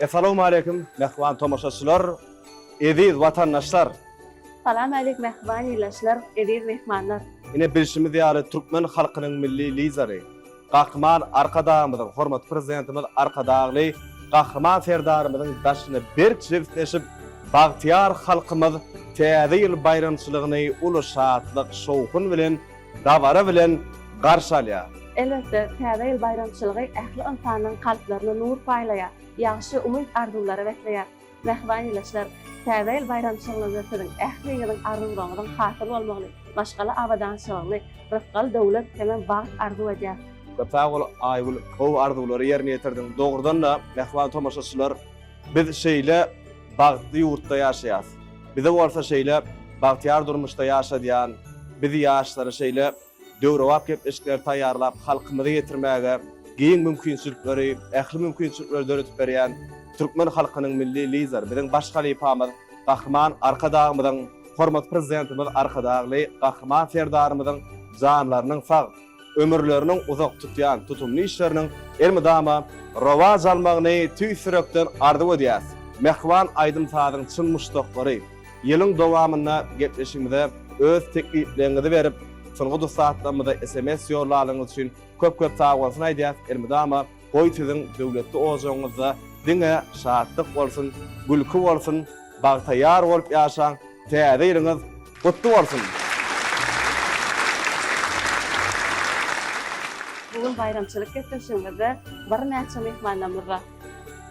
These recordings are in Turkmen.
Essalawmaleýkim mähriban tomaşaçylar, eziz watandaşlar! Salam älik mähriban ildeşler, eziz myhmanlar! Ine bilşimiz ýaly türkmen halkynyň milli Lideri, Gahryman Arkadagymyzyň, hormatly Prezidentimiz Arkadagly Gahryman Serdarymyzyň daşyna berk jebisleşip, bagtyýar halkymyz Täze ýyl baýramçylygyny uly şatlyk, şowhun bilen, dabara bilen garşy alýar. Elbetde, Täze ýyl baýramçylygy ähli ynsanyň kalplaryna nur paýlaýar, ýagşy umyt-arzuwlara besleýär. Mähriban ildeşler, Täze ýyl baýramçylygynda siziň ähliňiziň arzuwlaryňyzyň hasyl bolmagyny, maşgala abadançylygyny, rysgal-döwlet hemem bagt arzuw edýäris. Köp sag bol Aýgül, gowy arzuwlary ýerine ýetirdiň. Dogrudan-da, mähriban tomaşaçylar, biz şeýle bagtly ýurtda ýaşaýas. Bizi bolsa şeýle bagtyýar durmuşda ýaşadýan, bizi ýaşlary şeýle döwrebap gepleşikleri taýýarlap halkymyza ýetirmäge giň mümkinçilikleri, ähli mümkinçilikleri döredip berýän türkmen halkynyň Milli Lideri, biziň baş halypamyz Gahryman Arkadagymyzyň, hormatly Prezidentimiz Arkadagly Gahryman Serdarymyzyň janlarynyň sag, ömürleriniň uzak tutýan tutumly işleriniň elmydama rowaç almagyny tüýs ýürekden arzuw edýäs. Mähriban aýdym-sazyň çyn muşdaklary! Ýylyň dowamynda gepleşigimize öz teklipleriňizi berip, sungat ussatlarymyza sms ýollanyňyz üçin köp-köp sagbolsun aýdýas, elmydama goý siziň döwletli ojagyňyzda diňe şatlyk bolsun, gülki bolsun, bagta ýar bolup ýaşaň, täze ýylyňyz gutly bolsun! Bu gün baýramçylyk gepleşigimizde birnäçe myhmanlarymyz bar.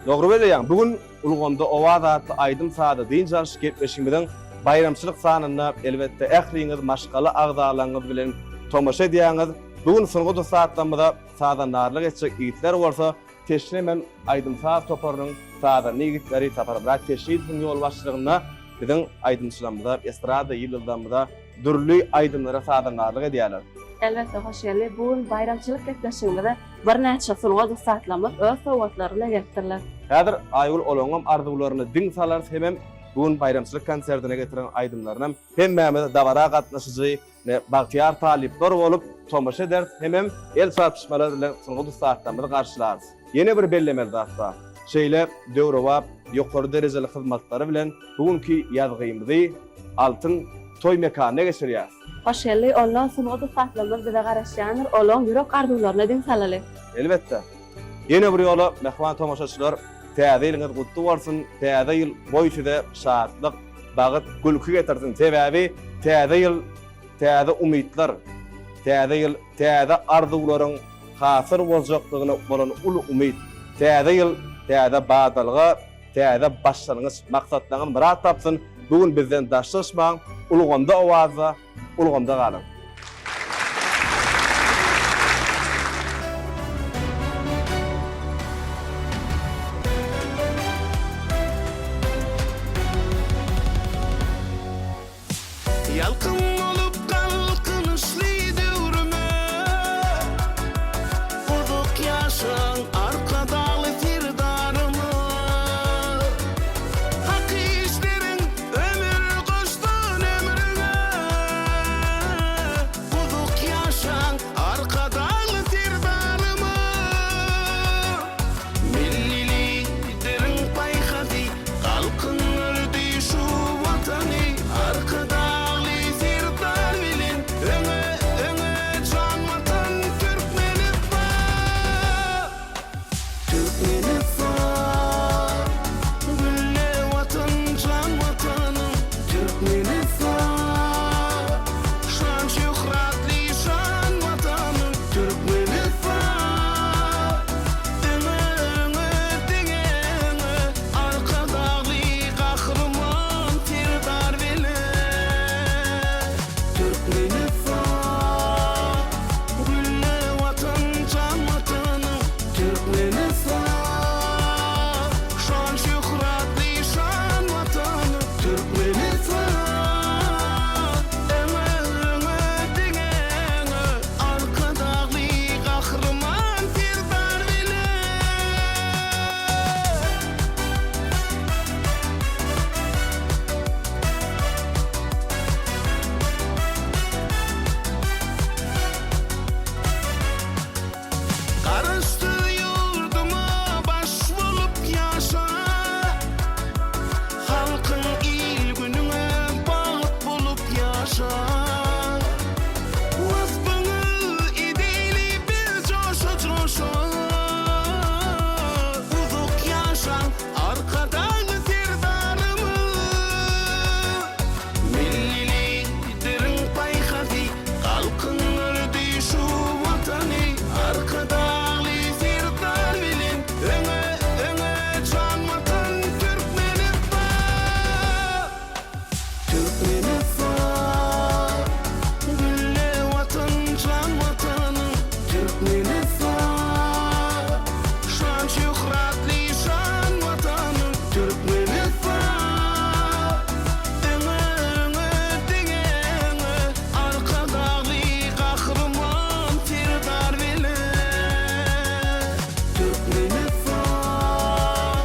Dogry belleýäň, bu gün Ulgamda Owaz atly aýdym-sazly dynç alyş gepleşigimiziň baýramçylyk sanynda elbetde ähliňiz maşgala agzalaryňyz bilen tomaşa edýäňiz. Bu gün sungat ussatlarymyza sazandarlyk etjek ýigitler bolsa Teşne men aýdym-saz toparynyň sazanda ýigitleri Saparmyrat Teşniýewiň ýolbaşçylygynda biziň aýdymçylarymyza, estrada ýyldyzlarymyza dürli aýdymlara sazandarlyk edýärler. Elbetde Hoşgeldi, bu gün baýramçylyk gepleşigimize birnäçe sungat ussatlarymyz öz sowgatlary bilen gelipdirler. Häzir Aýgül olaňam arzuwlaryna diň salarys hemem bu gün baýramçylyk konserdine getiren aýdymlarynam hemmämiz dabara gatnaşyjy we bagtyýar talyplar bolup tomaşa ederis hemem el çarpyşmalar bilen sungat ussatlarymyzy garşylarys. Ýene bir bellemeli zat bar. Şeýle döwrebap, ýokary derejeli hyzmatlary bilen bu günki ýazgymyzy Altyn toý mekanyna geçirýäris. Hoşgeldi, onda sungat ussatlarymyz bize garaşýandyr, olaň ýürek arzuwlaryna diň salaly. Elbetde. Ýene bir ýola mähriban tomaşaçylar, Täze ýylyňyz gutly bolsun, Täze ýyl goý size şatlyk, bagt, gülki getirsin. Sebäbi Täze ýyl täze umytlar, Täze ýyl täze arzuwlaryň hasyl boljakdygyna bolan uly umyt, Täze ýyl täze badalga, Täze başlangyç, maksatlaryňyz myrat tapsyn, bu gün bizden daşlaşmaň, ulgamda owazda, ulgamda galyň! Ýalkym bolup galkynyşly döwrüme, Uzak ýaşaň Arkadagly Serdarymyz. Hak işleriň ömür goşsun ömrüňe, Uzak ýaşaň Arkadagly Serdarymyz. Milli Lideriň paýhasy galkyndyrdy şu Watany, Arkadagly Serdarymyz. Arkadagly Serdarymyz. Milli Lideriň paýhasy galkyndyrdy şu Watany. Arkadagly Serdar bilen öňe, öňe jan Watan Türkmenistan! Türkmenistan, gülle Watan, jan Watanym. Türkmenistan, şan-şöhratly şan Watanym. Türkmenistan, öňe, öňe, diňe öňe, Arkadagly Gahryman Serdar bilen. Türkmenistan,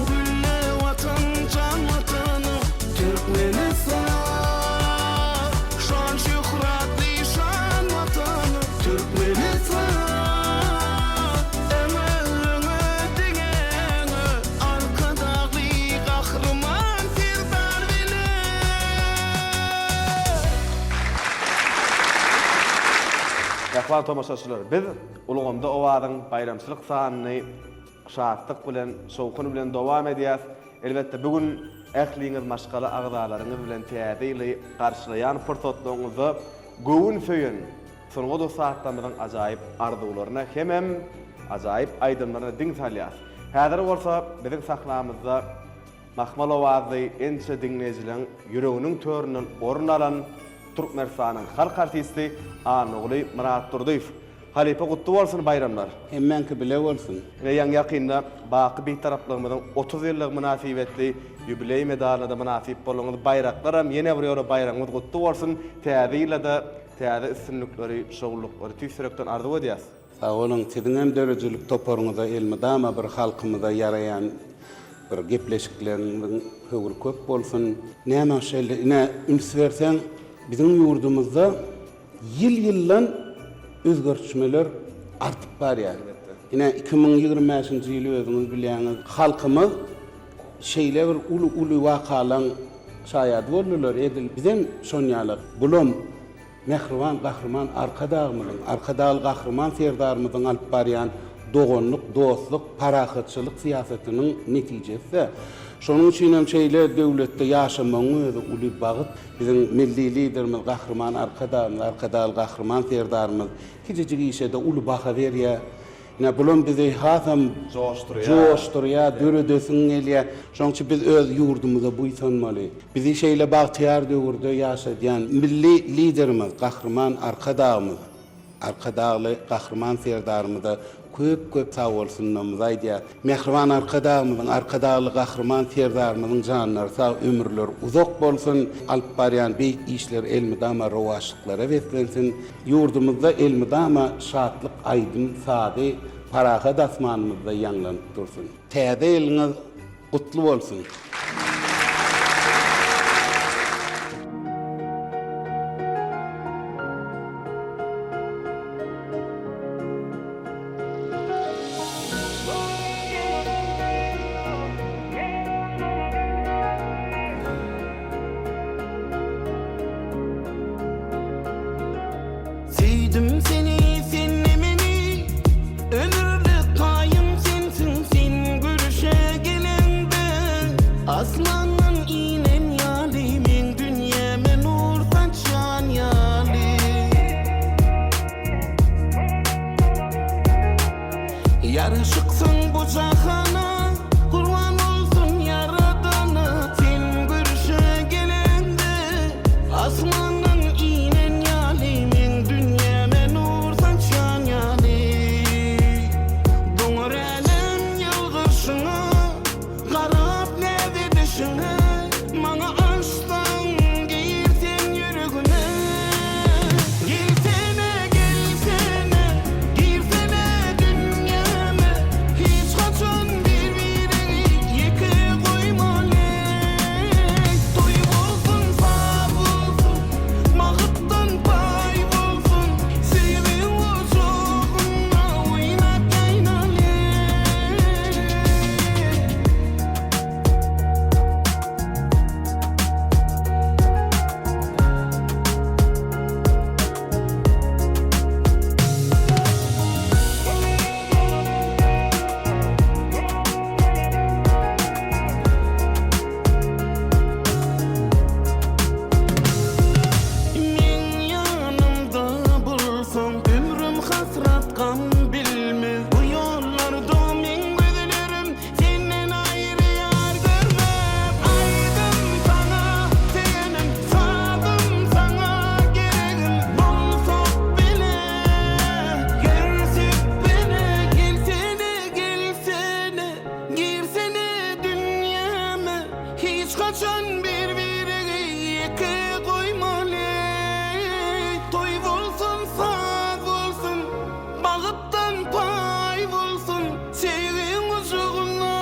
gülle Watan, jan Watanym. Türkmenistan, şan-şöhratly şan Watanym. Türkmenistan, öňe, öňe, diňe öňe, Arkadagly Gahryman Serdar bilen! Mähriban tomaşaçylar, biz Ulgamda owazyň baýramçylyk sanyny şatlyk bilen, şowhun bilen dowam edýäs. Elbetde, bu gün ähliňiz maşgala agzalaryňyz bilen Täze ýyly garşylaýan pursatlaryňyzda göwün söýen sungat ussatlarymyzyň ajaýyp arzuwlaryna hemem ajaýyp aýdymlaryna diň salýas. Häzir bolsa biziň sahnamyzda mahmal owazly ençe diňleýjileň ýüreginiň töründen orun alan Türkmenistanyň halk artisti Annaguly Myratdurdyýew. Halypa gutly bolsun baýramlar. Hemmäňki bile bolsun. Ine ýaňy ýakynda baky Bitaraplygymyzyň 30 ýyllygy mynasybetli ýubileý medalyna-da mynasyp bolduňyz. Baýraklaram ýene bir ýola baýramyňyz gutly bolsun. Täze ýylda-da täze üstünlikleri, şowlulyklary tüýs ýürekden arzuw edýäs. Sag boluň, siziňem döredijilik toparyňyza elmydama bir halkymyza ýaraýan bir gepleşikleriňiziň höwri köp bolsun. Näme şeýle ine üns berseň biziň ýurdumyzda Ýyl-ýyldan özgertmeler artyp barýar. Ine, 2025-nji ýyly özüňiz bilýäňiz, halkymyz şeýle bir uly-uly wakalaň şaýady boldular, edil bizem şon ýaly. Bulam mähriban Gahryman Arkadagymyzyň, Arkadagly Gahryman Serdarymyzyň alyp barýan doganlyk, dostluk, parahatçylyk syýasatynyň netijesi-de. Şonuň üçinem şeýle döwletde ýaşamagyň özi uly bagt. Biziň Milli Liderimiz Gahryman Arkadagymyz, Arkadagly Gahryman Serdarymyz kiçijik işe-de uly baha berýär. Ine, bulam bizi hasam joşdurýar, döredesiň gelýär. Şonuň üçin biz öz ýurdumyza buýsanmaly. Bizi şeýle bagtyýar döwürde ýaşadýan Milli Liderimiz Gahryman Arkadagymyz, Arkadagly Gahryman Serdarymyza köp-köp sagbolsunlarymyzy aýdýas. Mähriban Arkadagymyzyň, Arkadagly Gahryman Serdarymyzyň janlary sag, ömürleri uzak bolsun, alyp barýan beýik işleri elmydama rowaçlyklara beslensin! Ýurdumyzda elmydama şatlyk aýdym-sazy parahat asmanymyzda ýaňlanyp dursun! Täze ýylyňyz gutly bolsun! Söýdüm seni sende meni Ömürlik paýym sensiň sen Görüşe geleňde Asmandan inen ýaly Meň dünýäme nur saçýan ýaly Ýaraşyksyň bu jahana Gurban bolsun Ýaradana Sen görüşe geleňde Asmandan inen ýaly Meň dünýäme nur saçýan ýaly Doňar älem ýylgyrşyňa Garap näz edişiňe. Hiç haçan bir-biregi ýeke goýmaly. Toý bolsun, saz bolsun, Bagtdan paý bolsun, Söýgiň gujagynda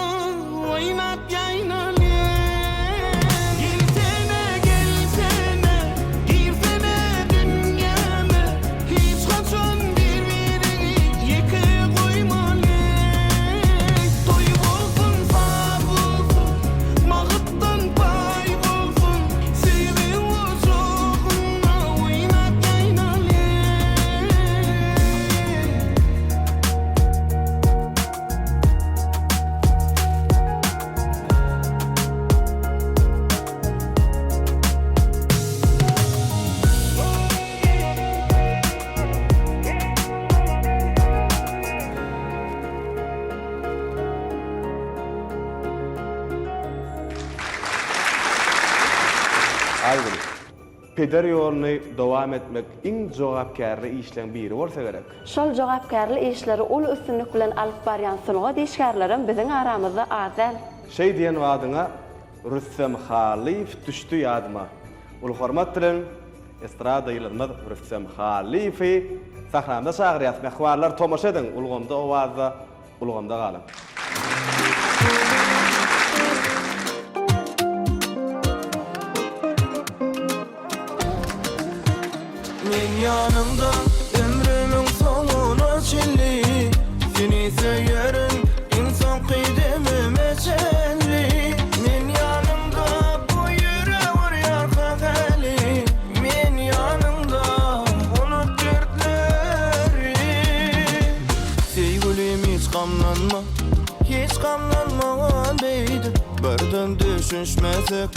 oýnap ýaýnaly. Gelsene, gelsene, girsene dünýäme, Hiç haçan bir-biregi ýeke goýmaly. Toý bolsun, saz bolsun, Bagtdan paý bolsun, Söýgiň gujagynda oýnap ýaýnaly. Aýgül, peder ýoluny dowam etmek iň jogapkärli işleň biri bolsa gerek. Şol jogapkärli işleri uly üstünlik bilen alyp barýan sungat işgärlerem biziň aramyzda az däl. Şeý diýen badyňa Rüstem Hallyýew düşdi ýadyma. Uly hormat bilen estrada ýyldyzymyz Rüstem Hallyýewi sahnamyza çagyrýas. Mähribanlar tomaşa ediň, ulgamda owazda, ulgamda galyň. Men ýanyňda ömrümiň soňuna çenli Seni söýerin iň soňky demime çenli Men ýanyňda bu ýürek urýarka häli Men ýanyňda unut dertleri Söýgülim hiç gamlanma Hiç gamlanma beýdip Birden düşünişmesek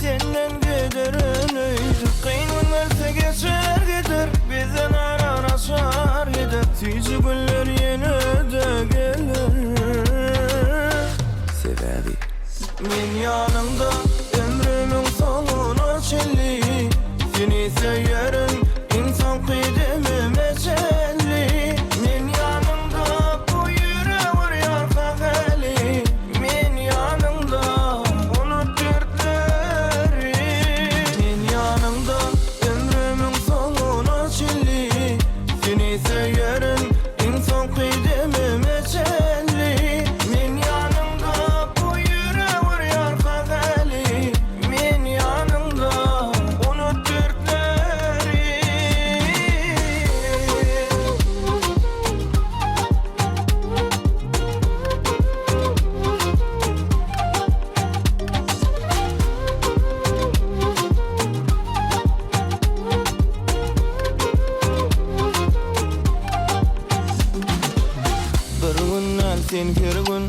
Senden giderin öýdüp Kyn gün gelse geçer gider Bizden aran açar gider Süýji günler ýene-de geler Sebäbi Men ýanyňda ömrümiň soňuna çenli Seni söýerin iň soňky demime çenli Men ýanyňda bu ýürek urýarka häli Men ýanyňda unut dertleri Men ýanyňda ömrümiň soňuna çenli Seni söýerin iň soňky demime çenli Men ýanyňda bu ýürek urýarka häli Men ýanyňda unut dertleri. Bir gün däl sen her gün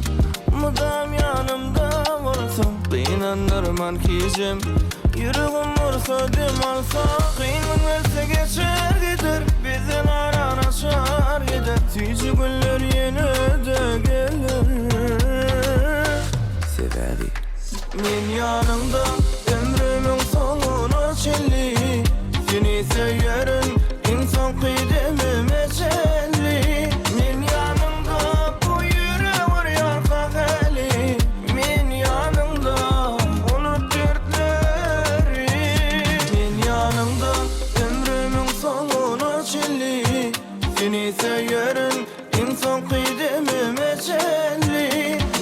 Mydam ýanymda bolsaň Gynandyrman hijem Ýüregim ursa dem alsa Kyn gün gelse geçer gider Bizden aran açar gider Süýji günler ýene-de geler Sebäbi Men ýanyňda ömrümiň soňuna çenli Seni söýerin iň soňky demime çenli Men ýanyňda bu ýürek urýarka häli Men ýanyňda unut dertleri Men ýanyňda ömrümiň soňuna çenli Seni söýerin iň soňky demime çenli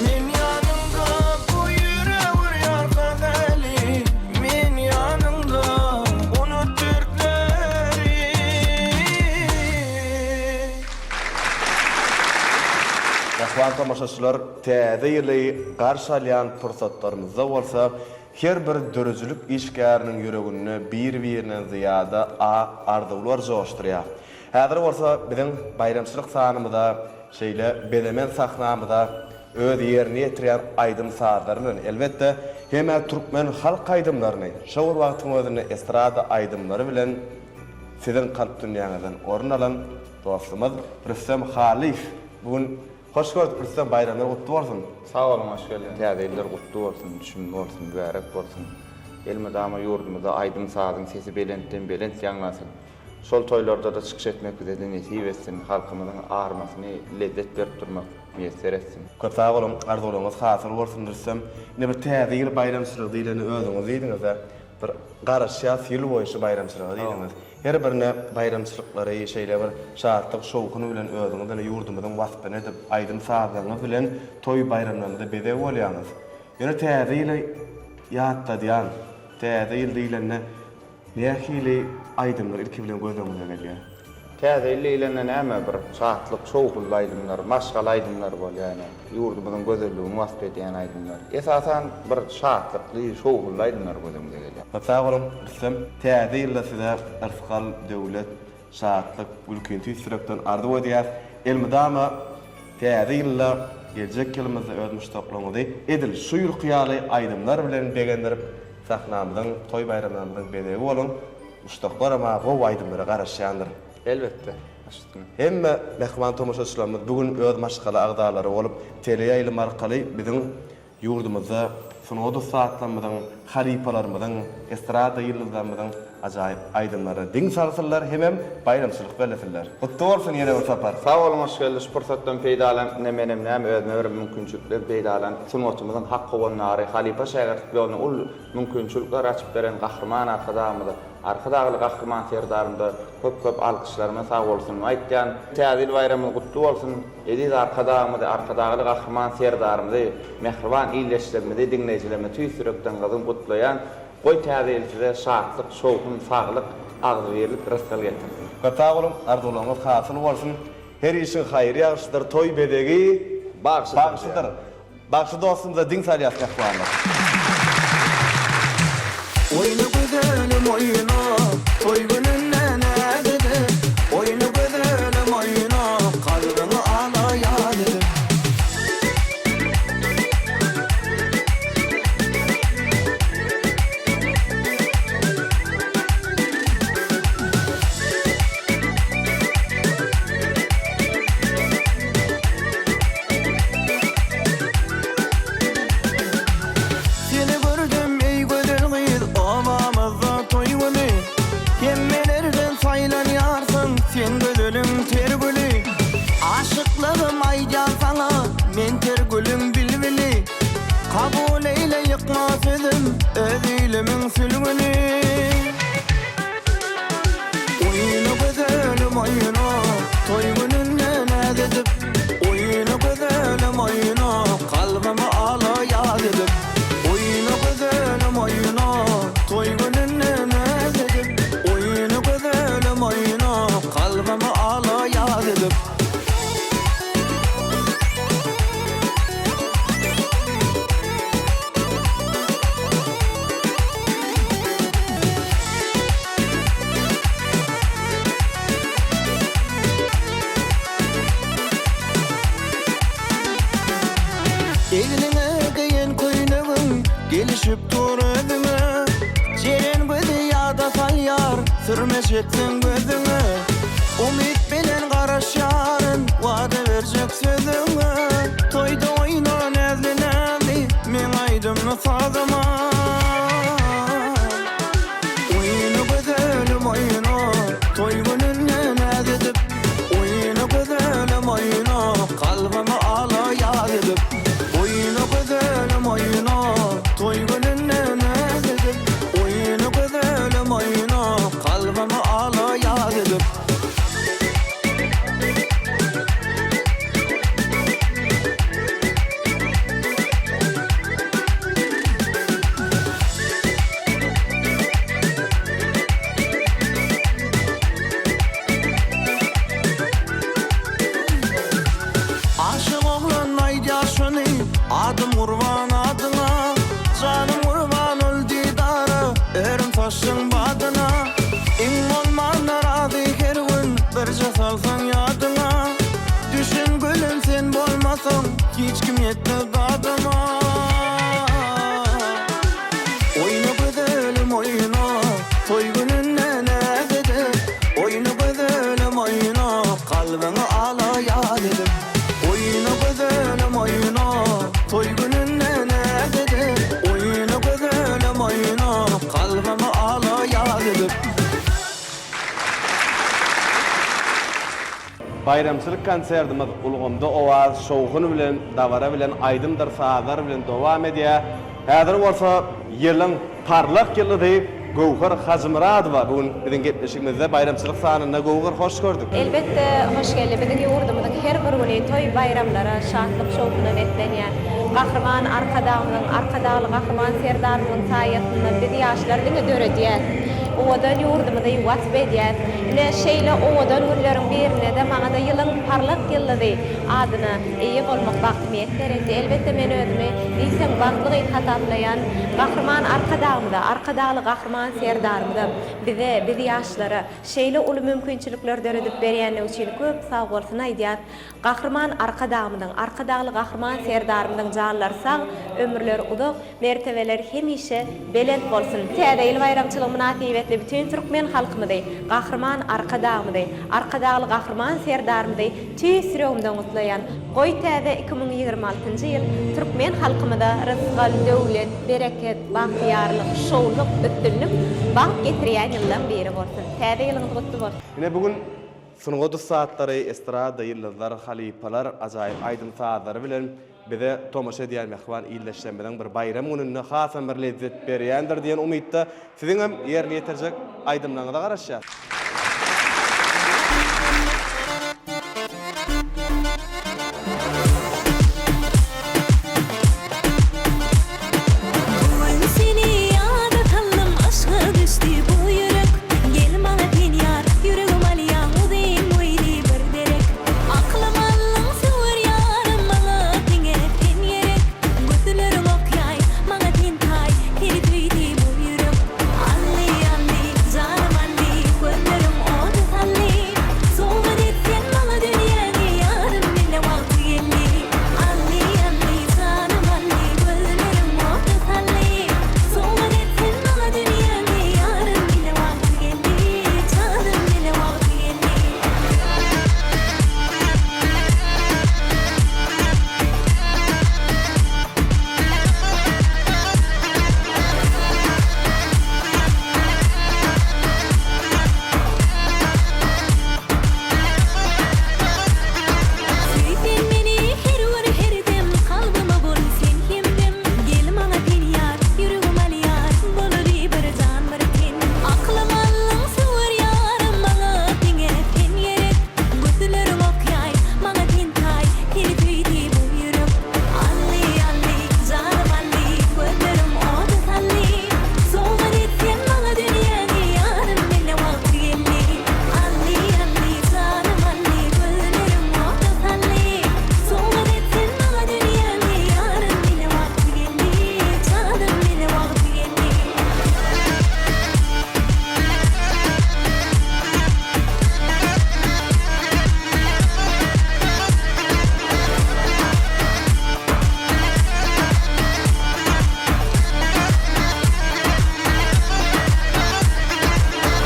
Men ýanyňda bu ýürek urýarka häli Men ýanyňda unut dertleri. Mähriban tomaşaçylar, Täze ýyly garşy alýan pursatlarymyzda bolsa her bir döredijilik işgäriniň ýüreginde bir-birinden zyýada ak arzuwlar joşdurýar. Häzir bolsa biziň baýramçylyk sanymyza, şeýle bezemen sahnamyza öz ýerine ýetirýän aýdym-sazlary bilen, elbetde, hem-ä türkmen halk aýdymlaryny, şo bir wagtyň özünde estrada aýdymlary bilen siziň kalp dünýäňizden orun alan dostumyz Rüstem Hallyýew bu gün Hoş gördük Rüstem baýramlar gutly bolsun. Sag boluň hoş geldiňiz. Täze ýyllar gutly bolsun, düşümli bolsun, mübärek bolsun. Elmydama ýurdumyzda aýdym sazyň sesi belentden belent ýaňlansyn. Şol toýlarda-da çykyş etmek bize-de nesip etsin, halkymyzyň armasyny lezzet berip durmak miýesser etsin. Köp sag boluň, arzuwlaryňyz hasyl bolsun Rüstem. Indi bir täze ýyl baýramçylygy diýleni özüňiz diýdiňiz-dä. Bir garaşýas ýyl boýy şu baýramçylyga diýdiňiz. Her birine baýramçylyklary şeýle bir şatlyk, şowhun bilen özüňiz ine ýurdumyzyň waspyny edip, aýdym-sazlaryňyz bilen toý baýramlarymyza bezeg bolýaňyz. Ýöne täze ýyly ýatladýan, täze ýyl diýlende Nähili aýdymlar ilki bilen göz öňüňize gelýär? Täze ýyl diýlende näme bir şatlyk, şowhunly aýdymlar, maşgala aýdymlary bolýar ýöne. Ýurdumyzyň gözelligini wasp edýän aýdymlar. Esasan bir şatlykly, şowhunly aýdymlar göz öňümize gelýär. Köp sag boluň, Rüstem. Täze ýylda size yrsgal, döwlet, şatlyk, gülkini tüýs ýürekden arzuw edýäs. Elmydama Täze ýylda, geljek ýylymyzda öz muşdaklaryňyzy edil şu ýylky ýaly aýdymlar bilen begendirip, sahnamyzyň, toý-baýramlarymyzyň bezegi boluň. Muşdaklaram-a gowy aýdymlara garaşýandyr. Elbetde, baş üstüne. Hemme mähriban tomaşaçylarymyz bu gün öz maşgala agzalary bolup, teleýaýlym arkaly biziň Ýurdumyzda sungat ussatlarymyzyň, halypalarymyzyň, estrada ýyldyzlarymyzyň ajaýyp aýdymlaryna diň salsynlar hemem baýramçylyk bellesinler. Gutly bolsun ýene bir sapar! Sag boluň Hoşgeldi şu pursatdan peýdalanyp ine menem näme özüme bir mümkinçilikden peýdalanyp sungatymyzyň hak howandary halypa şägirtlik ýoluna uly mümkinçilikler açyp beren Gahryman Arkadagymyza Arkadagly Gahryman Serdarymyza köp köp alkyşlarymy sag bolsunymy aýtýan. Täze ýyl baýramyňyz gutly bolsun! Eziz Arkadagymyzy, Arkadagly Gahryman Serdarymyzy, mähriban ildeşlerimizi, diňleýjilerimizi tüýs ýürekden gyzgyn gutlaýan. Goý Täze ýyl size şatlyk, şowhun, saglyk, agzybirlik, rysgal getirsin. Köp sag boluň, arzuwlaryňyz hasyl bolsun. Her işiň haýry ýagşydyr, toý bezegi bagşydyr. Bagşy dostumyza diň salýas mähribanlar. Oýna gözelim oýna, toý gününde näz edip, Oýna gözelim oýna, kalbyňy ala ýaz edip. Seni gördüm eý gözel gyz obamyzda toý güni Hemmelerden saýlanýarsyň sen gözeliň ter güli Aşyklygym aýdýan saňa men ter gülüň bilbili Kabul eýle ýykma sözüm öz ilimiň sülgüni Oýna gözelim oýna, toý gününde näz edip, Oýna gözelim oýna, kalbymy ala ýaz edip. Oýna gözelim oýna, toý gününde näz edip, Oýna gözelim oýna, kalbymy ala ýaz edip. Egniňe geýen köýnegiň gelişip dur özüňe, Jeren gözi ýada salýar sürme çekseň gözüňe, Umyt bilen garaşýaryn wada berjek sözüňe, Toýda oýna näzli-näzli meň aýdymly sazyma. Oýna gözelim oýna, toý gününde näz edip, Oýna gözelim oýna, kalbymy ala ýaz edip. Oýna gözelim oýna, toý gününde näz edip, Oýna gözelim oýna, kalbymy ala ýaz edip. Aşyk oglan aýdýar şuny, Adym gurban adyňa, Janym gurban ol didara, Örüm saçyň badyna. Iň bolmanda razy her gün, Birje salsaň ýadyňa. Düşün gülüm sen bolmasaň, Hiç kim ýetmez dadyma. Oýna gözelim oýna, Toý gününde näz edip, Oýna gözelim oýna, Kalbyňy ala ýaz edip. Oýna gözelim oýna, Toý gününde näz edip, Oýna gözelim oýna, Kalbyňy ala ýaz edip. Baýramçylyk konsertimiz ulgamda owaz, şowhun bilen, dabara bilen, aýdymdyr sazlar bilen dowam edýär. Häzir bolsa ýylyň parlak ýyldyzy Göwher Hajymyradowa bu gün biziň gepleşigimizde baýramçylyk sanynda Göwher hoş gördük. Elbetde hoş geldi. Biziň ýurdumyzyň her bir güni toý-baýramlara, şatlyk-şowhuna beslenýär. Gahryman Arkadagymyzyň, Arkadagly Gahryman Serdarymyzyň saýasynda biz ýaşlar diňe döredýäs. Owadan ýurdumyzy wasp edýäs. Ine, şeýle owadan günleriň birinde-de maňa-da ýylyň parlak ýyldyzy adyna eýe bolmak bagty miýesser etdi. Elbetde, men özümi diýseň bagtly gyz hasaplaýan. Gahryman Arkadagymyza, Arkadagly Gahryman Serdarymyza, bize, biz ýaşlara şeýle uly mümkinçilikleri döredip berýändigi üçin köp sagbolsun aýdýas. Gahryman Arkadagymyzyň, Arkadagly Gahryman Serdarymyzyň janlary sag, ömürleri uzak, mertebeleri hemişe belent bolsun! Täze ýyl baýramçylygy mynasybetli bütin türkmen halkymyzy, Gahryman Arkadagymyzy, Arkadagly Gahryman Serdarymyzy tüýs ýüregimden gutlaýan. Goý täze 2026-njy ýyl türkmen halkymyza rysgal, döwlet, bereket, bagtyýarlyk, şowluk, üstünlik, bagt getirýän ýyllaň biri bolsun! Täze ýylyňyz gutly bolsun! Ine bu gün Sungat ussatlary, estrada ýyldyzlar, halypalar ajaýyp aýdym-sazlary bilen bize tomaşa edýän mähriban ildeşlerimiziň bir baýram gününde hasam bir lezzet berýändir diýen umytda siziňem ýerine ýetirjek aýdymlaryňyza garaşýas. Bu gün seni ýada saldym yşga düşdi bu ýürek Gel maňa sen ýar ýüregim alýaň uzyn boýly bir derek Aklym aldyň söwer ýarym maňa diňe sen gerek Gözleriň ok ýaý maňa sen taý seni söýdi bu ýürek Aldy aldy janym aldy gözleriň ody saldy Sowgat et sen maňa dünýäňi ýarym mende wagty geldi Aldy aldy janym aldy gözlerim ota saldy Sowgat et sen maňa dünýäňi ýarym mende wagty geldi Janym mende wagty geldi. Söý sen meni her gün her dem Kalbyma bol sen hemdem Gel maňa sen ýar Ýüregim alýar Bolaly bir jan bir ten Aklym aldyň söwer ýarym Maňa diňe sen gerek Gözleriň ok ýaý Maňa sen taý Seni söýdi bu ýürek Aldy aldy janym aldy Gözleriň oda saldy Sowgat et sen maňa dünýäňi Ýarym mende wagty geldi Aldy aldy janym aldy Gözleriň oda saldy Sowgat et sen maňa dünýäňi Ýarym mende wagty geldi Janym mende wagty geldi.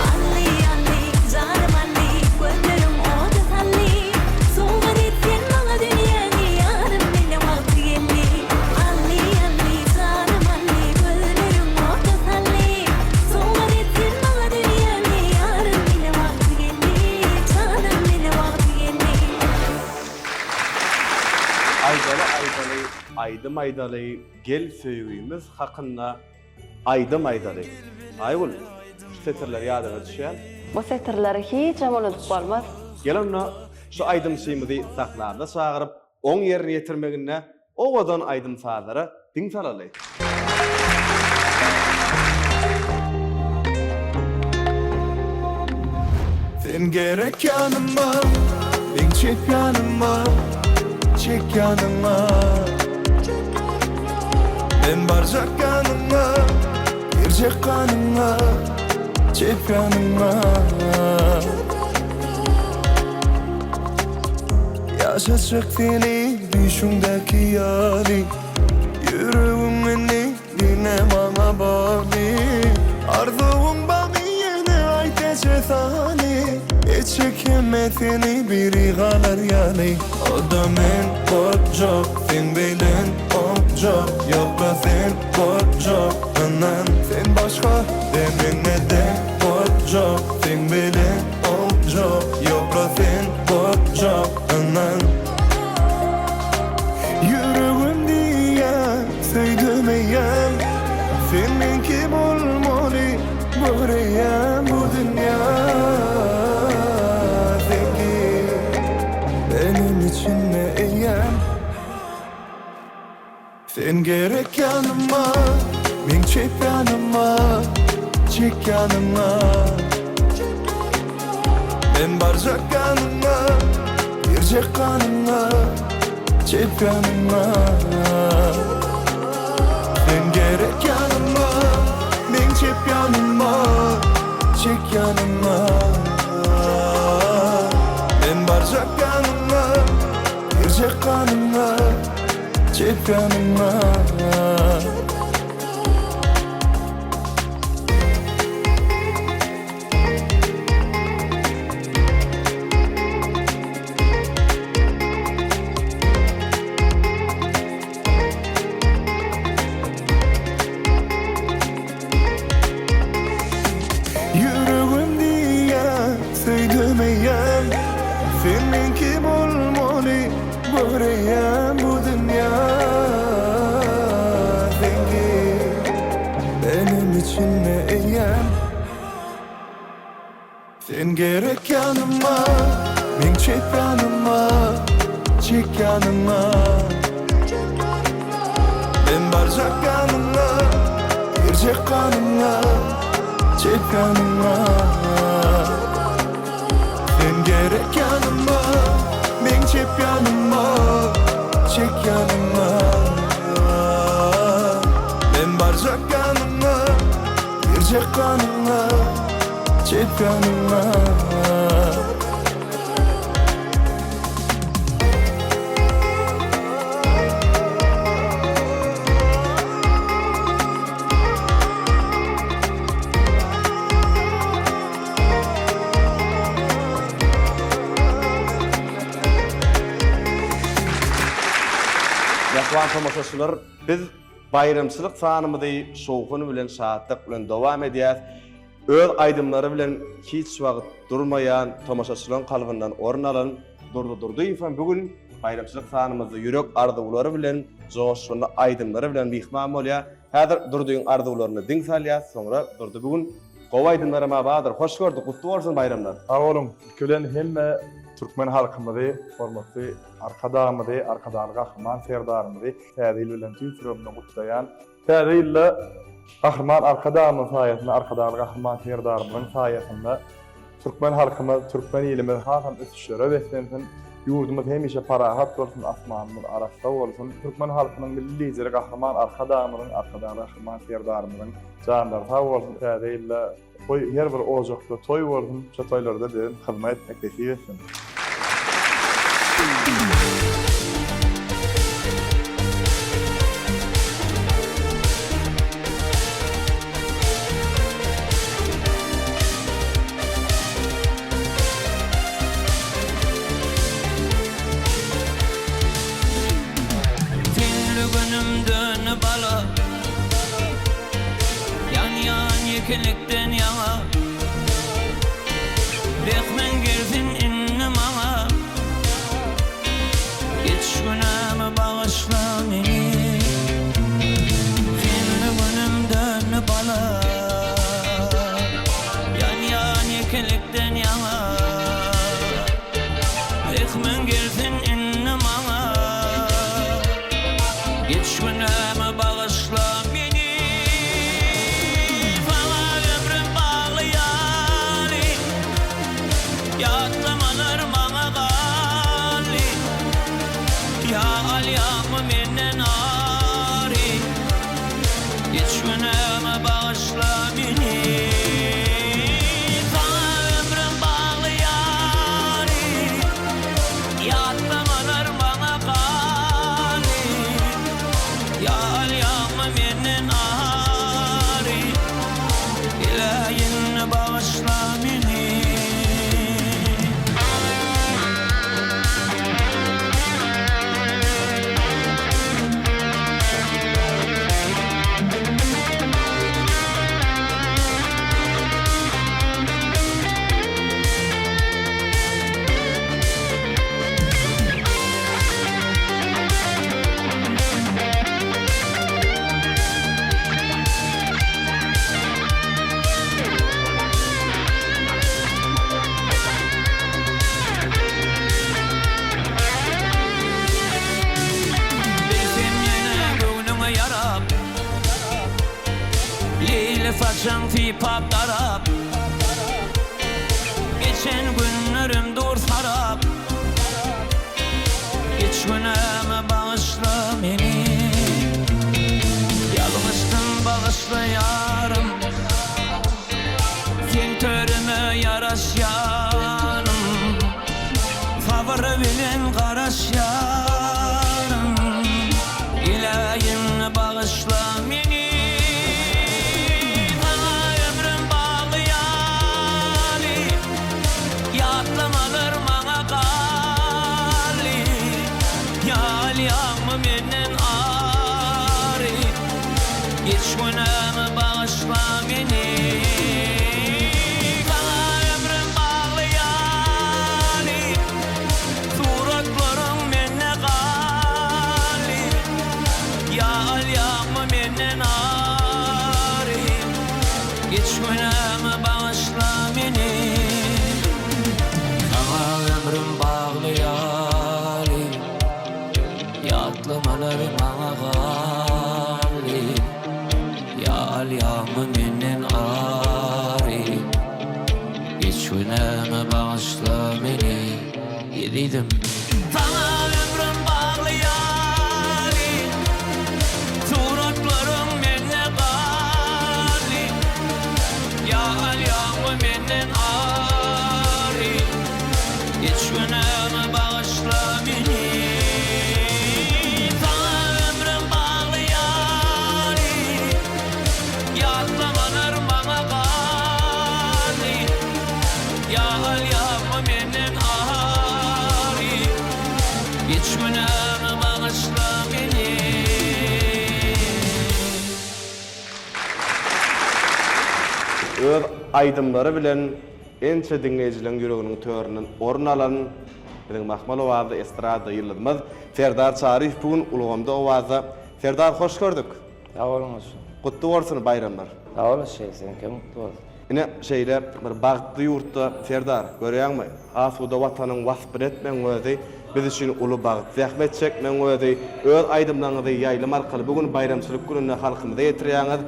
Aldy, aldy, janym aldy, gözlerim oda saldy. Sowgat et sen maňa dünýäňi, ýarym mende wagty geldi. Aldy, aldy, janym aldy, gözlerim oda saldy. Sowgat et sen maňa dünýäňi, ýarym mende wagty geldi. Janym mende wagty geldi. Aýdaly aýdaly aýdym aýdaly gel söýgimiz hakynda aýdym aýdaly. Aýgül, şu setirler ýadyňa düşýärmi? Bu setirleri hijem unudyp bolmaz. Gel onda şu aýdymçymyzy sahnamyza çagyryp, oň ýerine ýetirmeginde owadan aýdym-sazlara diň salaly. Sen gerek ýanyma, meň çep ýanyma, çek ýanyňa. Men barjak ýanyňa, girjek ganyňa, çep ýanyňa. Ýaşatjak seni düýşüňdäki ýaly, Ýüregiň meni diňe maňa bagly Arzuwyň barmy ýene aýt eje sany Etjek hemmesini biri galar ýaly O-da men boljak seň bilen boljak Ýok-la sen boljak ynan Sen başga demiňe deň boljak Seň bilen boljak Ýok-la sen boljak. Sen gerek ýanyma, meň çep ýanyma, Çek ýanyňa. Men barjak ýanyňa, Girjek ganyňa, Çep ýanyňa. Sen gerek ýanyma, meň çep ýanyma, Çek ýanyňa. Men barjak ýanyňa, Girjek ganyňa, Çep ýanyňa. Ýüregim diýýär, söýdüm eýýäm, Sen meňki bolmaly, göreýän bu dünýä seňki, Menem içinde eýýäm. Sen gerek ýanyma, meň çep ýanyma, Çek ýanyňa. Men barjak ýanyňa, girjek ganyňa, Çek ýanyňa. Sen gerek ýanyma, meň çep ýanyma, Çek ýanyňa. Men barjak ýanyňa, girjek ganyňa, Çek ýanyňa. Mähriban tomaşaçylar, biz baýramçylyk sanymyzy şowhun bilen, şatlyk bilen dowam edýäs. Öz aýdymlary bilen hiç wagt durmaýan, tomaşaçylaryň kalbyndan orun alan Durdy Durdyýew hem bu gün baýramçylyk sanymyzda ýürek arzuwlary bilen, joşgunly aýdymlary bilen myhman bolýar. Häzir Durdyň arzuwlaryna diň salýas, soňra Durdy bu gün gowy aýdymlaram-a bardyr. Hoş gördük, gutly bolsun baýramlar! Sag boluň! Ilki bilen hemme türkmen halkymyzy, hormatly Arkadagymyzy, Arkadagly Gahryman Serdarymyzy Täze ýyl bilen tüýs ýüregimden gutlaýan. Täze ýylda Gahryman Arkadagymyzyň saýasynda, Arkadagly Gahryman Serdarymyzyň saýasynda türkmen halkymyz, türkmen ilimiz hasam ösüşlere beslensin, ýurdumyz hemişe parahat bolsun, asmanymyz arassa bolsun. Türkmen halkynyň Milli Lideri Gahryman Arkadagymyzyň, Arkadagly Gahryman Serdarymyzyň janlary sag bolsun. Täze ýylda Goý, her bir ojakda toý bolsun, şo toýlarda bizem hyzmat etmek nesip etsin. Senli günümden bala. Ýanýan ýekelikden ýaňa Rehmiň gelsin indi maňa Geç günämi bagyşla meni Senli günümden bala Ýanýan ýekelikden ýaňa Rehmiň gelsin indi maňa Geç günämi bagyşla meni Saňa ömrüm bagly ýaly Ýatlamalar maňa galdy Ýa alýaňmy menden ary Geç günämi bagyşla meni Saňa ömrüm bagly ýaly Ýatlamalar maňa galdy Ýa alýaňmy menden ary Geläýin bagyşla meni. Leýli saçyň sypap darap. Geçen günlerim dur sarap. Geç günämi bagyşla meni. Ýalňyşdym bagyşla ýarym. Seň törüme ýaraşýanym. Sabyr bilen garaşýaryn. Ilähim bagyşla meni. Saňa ömrüm bagly ýaly. Ýatlamalar maňa galdy. Ýa alýaňmy menden ary. Geç günämi bagyşla meni. Saňa ömrüm bagly ýaly. Suratlaryň mende galdy. Ýa alýaňmy menden ary. Geç günämi bagyşla meni. Saňa ömrüm bagly ýaly. Ýatlamalar maňa galdy. Ýa alýaňmy menden ary. Geç günämi bagyşla meni ezizim. Saňa ömrüm bagly ýaly. Suratlaryň mende galdy. Ýa alýaňmy menden ary. Geç günämi bagyşla meni. Saňa ömrüm bagly ýaly. Ýatlamalar maňa galdy. Ýa alýaňmy menden ary. Geç günämi bagyşla meni. Öz aýdymlary bilen ençe diňleýjileriň ýüreginiň töründen orun alan biziň mahmal owazly estrada ýyldyzymyz Serdar Çaryýew bu gün Ulgamda owazda. Serdar hoş gördük. Sag boluň goşun. Gutly bolsun baýramlar. Sag bol şeý seňkem gutly bolsun. Ine şeýle bir bagtly ýurtda Serdar, görýäňmi, asuda Watanyň waspyny etmegiň özi biz üçin uly bagt. Zähmet çekmegiň özi, öz aýdymlaryňyzy ýaýlym arkaly bu gün baýramçylyk gününde halkymyza ýetirýäňiz.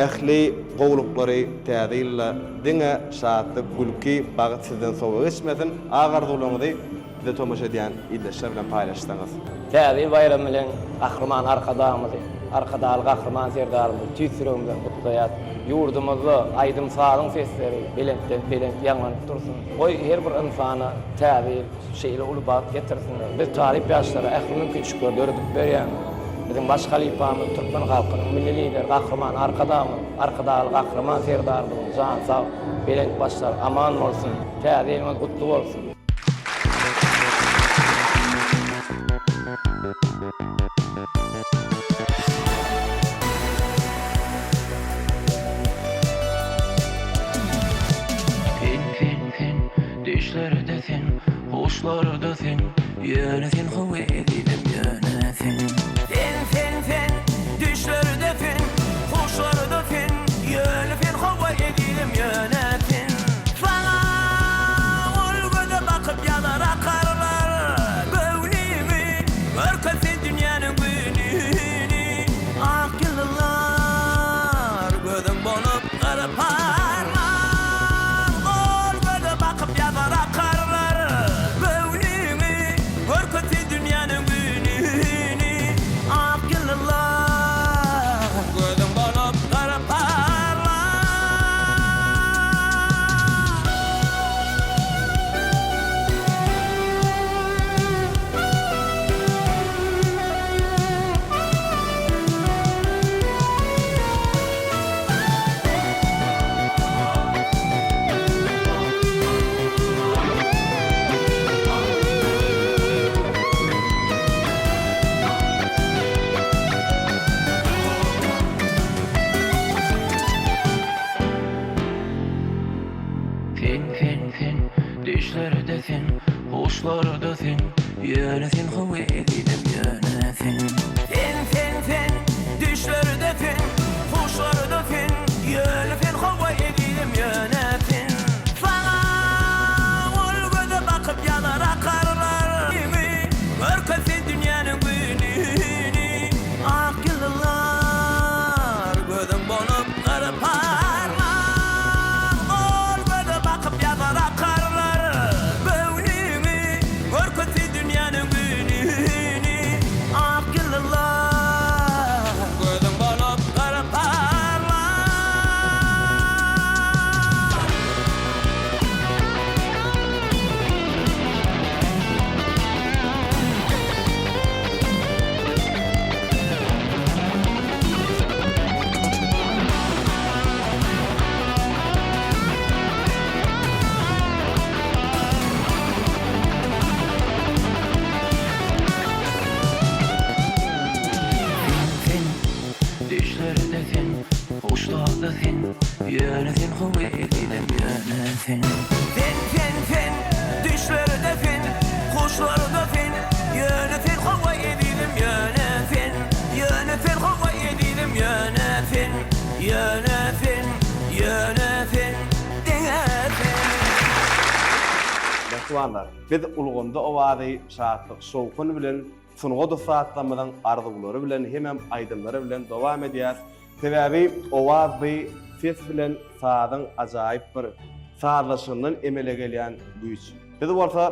Ähli gowulyklary täze ýylda diňe şatlyk, gülki, bagt sizden sowa geçmesin. Ak arzuwlaryňyzy Bize tomaşa edýän ildeşler bilen paýlaşsaňyz. Täze ýyl baýramy bilen Gahryman Arkadagymyzy, Arkadagly Gahryman Serdarymyzy tüýs ýüregimizden gutlaýas. Ýurdumyzda aýdym-sazyň sesleri belentden belent ýaňlanyp dursun. Goý, her bir ynsana Täze ýyl şeýle uly bagt getirsin. Biz talyp ýaşlara ähli mümkinçilikleri döredip berýän biziň baş halypamyz, türkmen halkynyň Milli Lideri Gahryman Arkadagymyz, Arkadagly Gahryman Serdarymyzyň jany sag, belent başlary aman bolsun! Täze ýylyňyz gutly bolsun! Sen sen sen Düşlerde sen Huşlarda sen Ýöne sen how ezizim ýöne sen. Sen sen sen Düşlerde sen Huşlarda sen Ýöne sen how ezizim ýöne sen. Saňa ol göze bakyp ýazar akarlar Göwnümi görkez sen dünýäniň gününi Ak ýyldyzlar gözüň bolup gyr parlar Ol göze bakyp ýazar akarlar Göwnümi görkez sen dünýäniň gününi Ak ýyldyzlar gözüň bolup gyr parlar. Sen sen sen Düşlerde sen Huşlarda sen Ýöne sen how ezizim ýöne sen. Sen sen sen Düşlerde sen Huşlarda sen Ýöne sen how ezizim ýöne sen. Saňa ol göze bakyp ýazar akarlar Görkez sen dünýäniň gününi Ak ýyldyzlar gözüň bolup gara. Ýola sen, ýöne sen how ezizim ýöne sen. Sen sen sen, düşlerde sen, huşlarda sen, ýöne sen how ezizim ýöne sen, ýöne sen how ezizim ýöne sen, ýöne sen, ýöne sen, diňe sen. Mähribanlar, biz ulgamda owazy şatlyk, şowhun bilen Sungat ussatlarymyzyň arzuwlary bilen hemem aýdymlary bilen dowam edýäs. Sebäbi owaz by ses bilen sazyň ajaýyp bir sazlaşygyndan emele gelýän güýç. Biz bolsa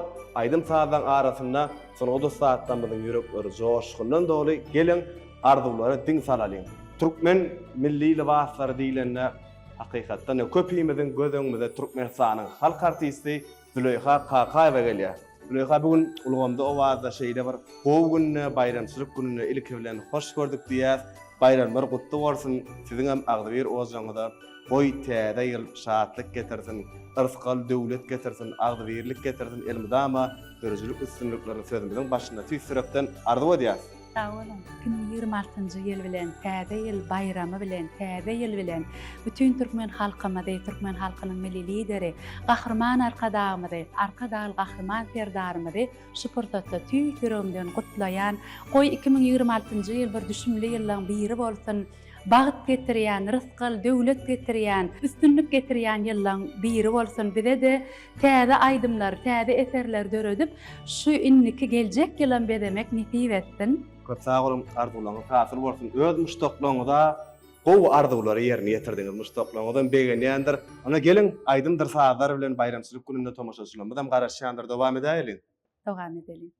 aýdym-sazlaň arasynda sungat ussatlarymyzyň ýürekleri joşgundan doly geliň arzuwlara diň salalyň. Türkmen milli lybaslary diýlende hakykatdan köpimiziň göz öňümize Türkmenistanyň halk artisti Züleýha Kakaýewa gelýär. Züleýha bu gün ulgamda owazda şeýle bir gowy günde, baýramçylyk gününde ilki bilen hoş gördük diýýäs. Baýramlar gutly bolsun, siziňem agzybir ojagyňyza goý täze ýyl şatlyk getirsin, yrsgal döwlet getirsin, agzybirlik getirsin elmydama döredijilik üstünliklerini sözümiziň başynda tüýs ýürekden arzuw edýäs. Sag boluň. 2026-njy ýyl bilen, Täze ýyl baýramy bilen, Täze ýyl bilen bütin türkmen halkymyzy, türkmen halkynyň Milli Lideri Gahryman Arkadagymyzy, Arkadagly Gahryman Serdarymyzy şu pursatda tüýs ýüregimden gutlaýan. Goý, 2026-njy ýyl bir düşümli ýyllaň biri bolsun! Bagt getirýän, rysgal, döwlet getirýän, üstünlik getirýän ýyllaň biri bolsun bize-de täze aýdymlar, täze eserler döredip, şu indiki geljek ýylam bezemek nesip etsin. Köp sag boluň, arzuwlaryňyz hasyl bolsun. Öz muşdaklaryňyza gowy arzuwlary ýerine ýetirdiňiz. Muşdaklaryňyzam begenýändir. Onda geliň, aýdymdyr sazlar bilen baýramçylyk gününde tomaşaçylarymyzam garaşýandyr. Dowam edäýeliň. Dowam edeliň.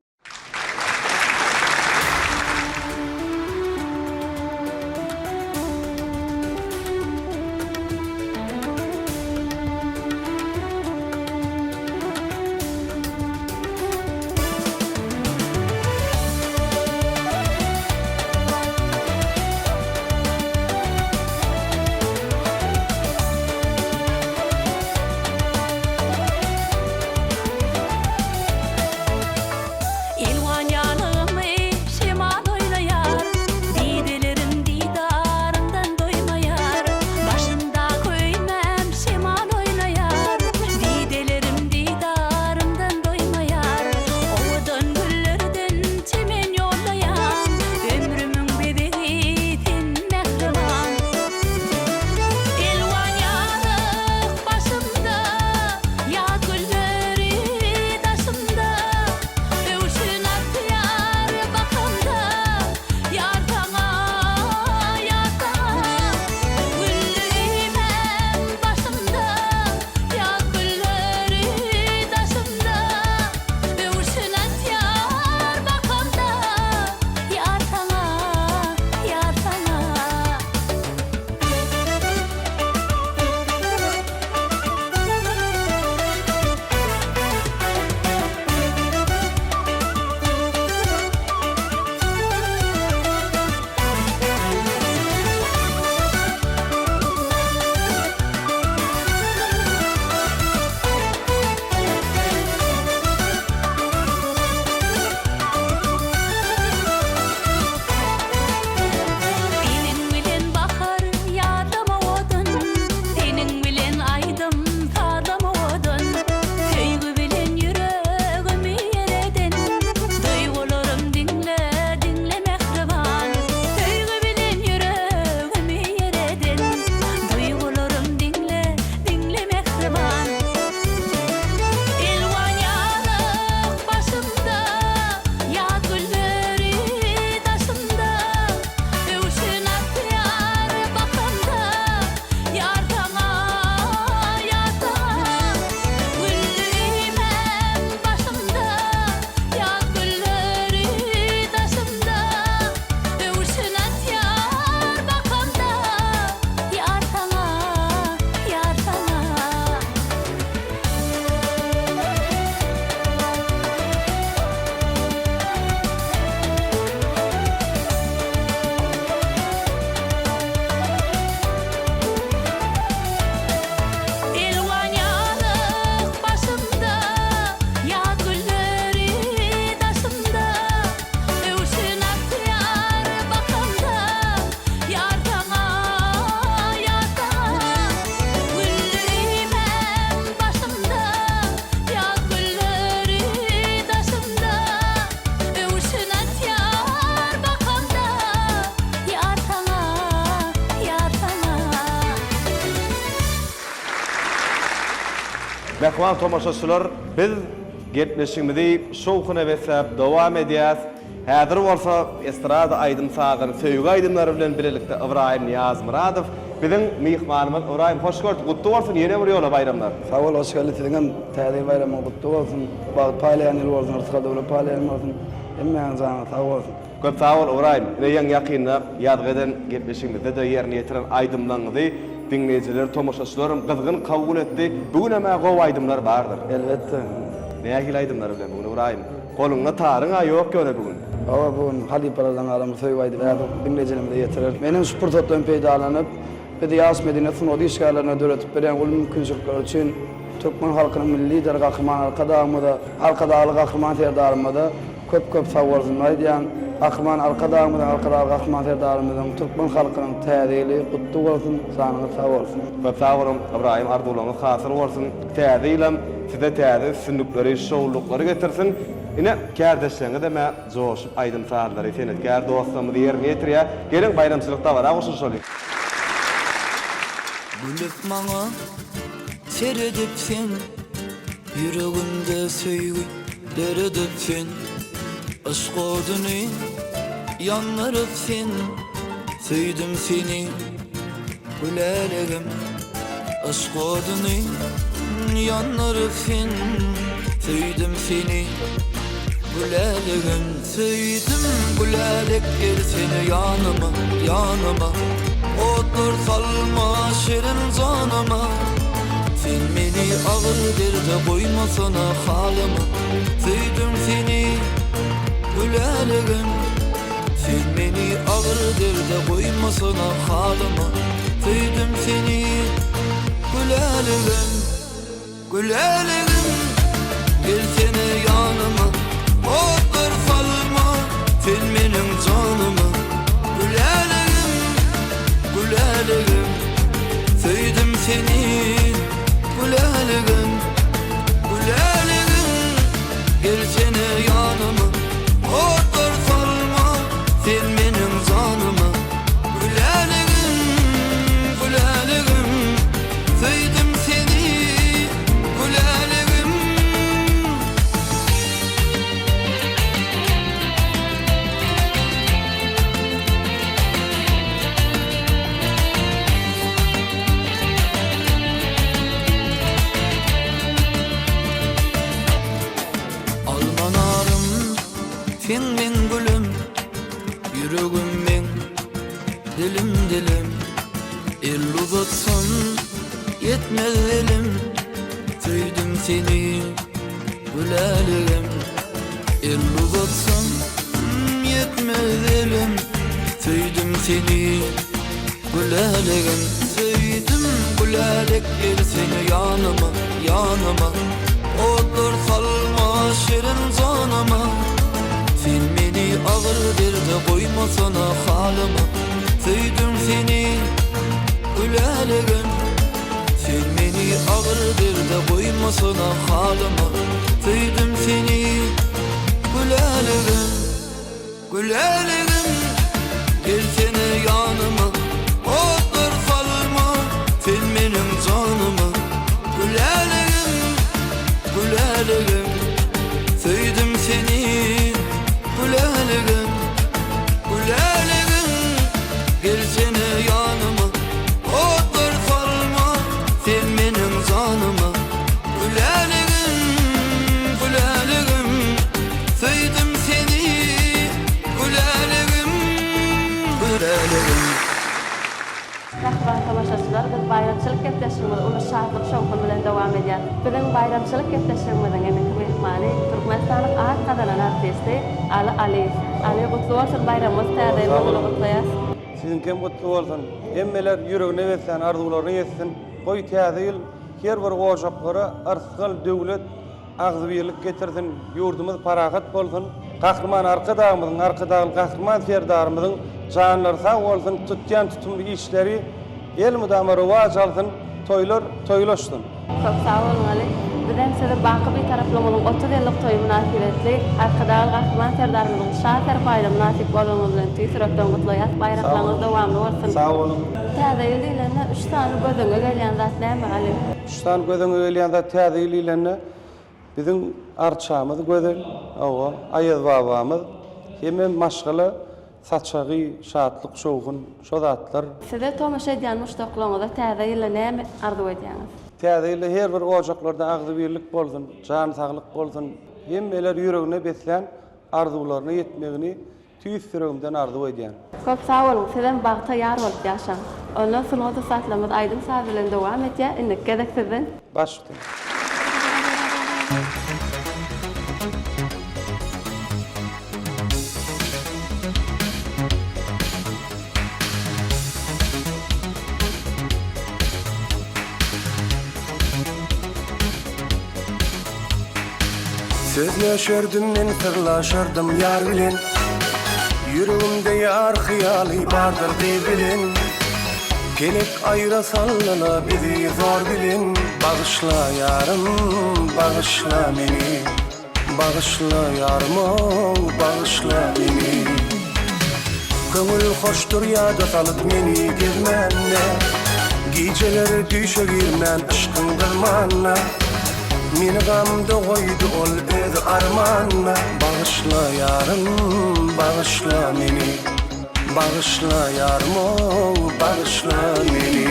Mähriban tomaşaçylar, biz gepleşigimizi şowhuna besläp dowam edýäs. Häzir bolsa estrada aýdym-sazyny söýgi aýdymlary bilen bilelikde Ybraýym Nyýazmyradow biziň myhmanymyz. Ybraýym hoş gördük. Gutly bolsun ýene bir ýola baýramlar. Sag bol Hoşgeldi siziňem täze ýyl baýramyňyz gutly bolsun. Bagt paýlaýan ýyl bolsun, rysgal döwlet paýlaýan bolsun. Hemmäňiň janyňyz sag bolsun. Köp sag bol Ybraýym. Ine ýaňy ýakynda ýazgy eden gepleşigimizde-de ýerine ýetiren aýdymlaňyzy diňleýjiler, tomaşaçylaram gyzgyn kabul etdi. Bu günem-ä gowy aýdymlar bardyr. Elbetde. Nähili aýdymlar bilen bu gün Ybraýym? Goluňda taryň-a ýok ýöne bu gün. Hawa bu gün halypalardan galan bu söýgi aýdymy häzir diňleýjilerimize ýetireris. Menem şu pursatdan peýdalanyp, bizi ýaş medeniýet sungat işgärlerine döredip berýän uly mümkinçilikleri üçin türkmen halkynyň Milli Lideri Gahryman Arkadagymyza, Arkadagly Gahryman Serdarymyza Köp köp sagbolsun aýdýan. Gahryman Arkadagymyzyň Arkadagly Gahryman Serdarymyzyň Türkmen halkynyň täze ýyly gutly bolsun janyňyz sag bolsun. Köp sag boluň Ybraýym arzuwlaryňyz hasyl bolsun täze ýylam size täze üstünlikleri şowlulyklary getirsin ine kärdeşleriňizemä joşup aýdym sazlary senetkär dostlarymyz ýerine ýetirýär geliň baýramçylyk dabara goşulyşalyň. Gülüp maňa seredip sen Ýüregimde söýgi döredip sen Yşk oduny ýandyryp sen Söýdüm seni gülälegim Yşk oduny ýandyryp sen Söýdüm seni gülälegim Söýdüm gülälek gelsene ýanyma, ýanyma Otlar salma şirin janyma Sen meni agyr derde goýmasana halyma Söýdüm seni gülälegim Sen meni agyr derde goýmasana halyma Söýdüm seni gülälegim Gülälegim, gelsene ýanyma, Otlar salma sen meniň janyma. Gülälegim, gülälegim, söýdüm seni, gülälegim. Gülälegim, gelsene ýanyma, Otlar salma sen meniň janyma. Gülälegim, gülälegim, Söýdüm seni gülälegim. Alma narym sen meň gülüm ýüregim meň Dilim dilim El uzatsam ýetmez elim Söýdüm seni güläligim El uzatsam ýetmez elim Söýdüm seni güläligim Söýdüm gülälek gelsene ýanyma ýanyma Otlar salma şirin janyma Sen meni agyr derde goýmasana halyma Söýdüm seni gülälegim Sen meni agyr derde goýmasana halyma Söýdüm seni gülälegim Gülälegim gelsene ýanyma Otlar salma sen meniň janyma Gülälegim, gülälegim Söýdüm seni gülälegim Gülälegim gelsene ýanyma Otlar salma sen meniň janyma Gülälegim, gülälegim Söýdüm seni gülälegim, gülälegim. Mähriban tomaşaçylar, biz baýramçylyk gepleşigimizi uly şatlyk-şowhun bilen dowam edýäs. Biziň baýramçylyk gepleşigimiziň indiki myhmany Türkmenistanyň at gazanan artisti Aly Alyýew. Aly, gutly bolsun baýramyňyz, Täze ýylyňyz bilen gutlaýas. Siziňkem gutly bolsun. Hemmeler ýüregine beslän arzuwlaryna ýetsin. Goý Täze ýyl her bir ojaklara yrsgal, döwlet, agzybirlik getirsin, ýurdumyz parahat bolsun! Gahryman Arkadagymyzyň, Arkadagly Gahryman Serdarymyzyň janlary sag bolsun, tutýan tutumly işleri elmydama rowaç alsyn, toýlar toýlaşsyn! Köp sag boluň Ali. Bizem sizi baky Bitaraplygymyzyň 30 ýyllyk toýy mynasybetli Arkadagly Gahryman Serdarymyzyň Şa serpaýyna mynasyp bolmagyňyz bilen tüýs ýürekden gutlaýas. Baýramlaryňyz dowamly bolsun. Sag boluň. Täze ýyl diýlende üç sany gözüňe gelýän zat näme Aly? Üç sany gözüňe gelýän zat täze ýyl diýlende biziň arçamyz gözel, hawa, Aýaz babamyz hemem maşgala Saçagy, şatlyk, şowhun, şo zatlar. Size tomaşa edýän muşdaklaryňyza täze ýylda näme arzuw edýäňiz? Täze ýylda her bir ojaklarda agzybirlik bolsun, jan saglyk bolsun, hemmeler ýüregine beslän arzuwlaryna ýetmegini tüýs ýüregimden arzuw edýän. Köp sag boluň, sizem bagta ýar bolup ýaşaň. Onda sungat ussatlarymyz aýdym-saz bilen dowam edýär, indiki gezek sizden. Baş üstüne. Sözleşerdim men syrlaşardym ýar bilen Ýüregimde ýar hyýaly bardyr gyz bilen Pelek aýra saldyla bizi zor bilen Bagyşla ýarym bagyşla meni Bagyşla ýarym-ow, bagyşla meni. Köňül hoşdur ýada salyp meni gezmände, Gijeler düýşe girmän yşkyň gyzmanda, Meni gamda goýdy ol öz armanda. Bagyşla ýarym, bagyşla meni. Bagyşla ýarym-ow, bagyşla meni.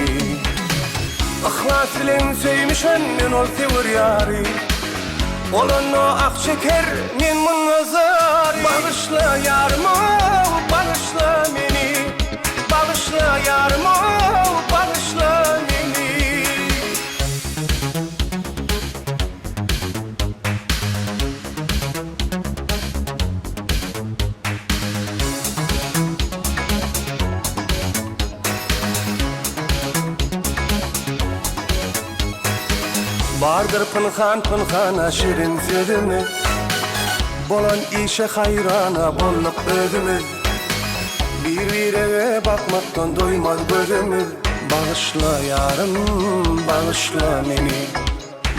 Yhlas bilen söýmüşem men ol söwer ýary. Ol onda ah çeker, men munda zar. Bagyşla ýarym-ow, bagyşla meni. Bagyşla ýarym-ow, bagyşla meni. Bardyr pynhan-pynhana şirin sözümiz, Bolan işe haýrana bolduk özümiz. Bir-birege bakmakdan doýmaz gözümiz. Bagyşla ýarym, bagyşla meni.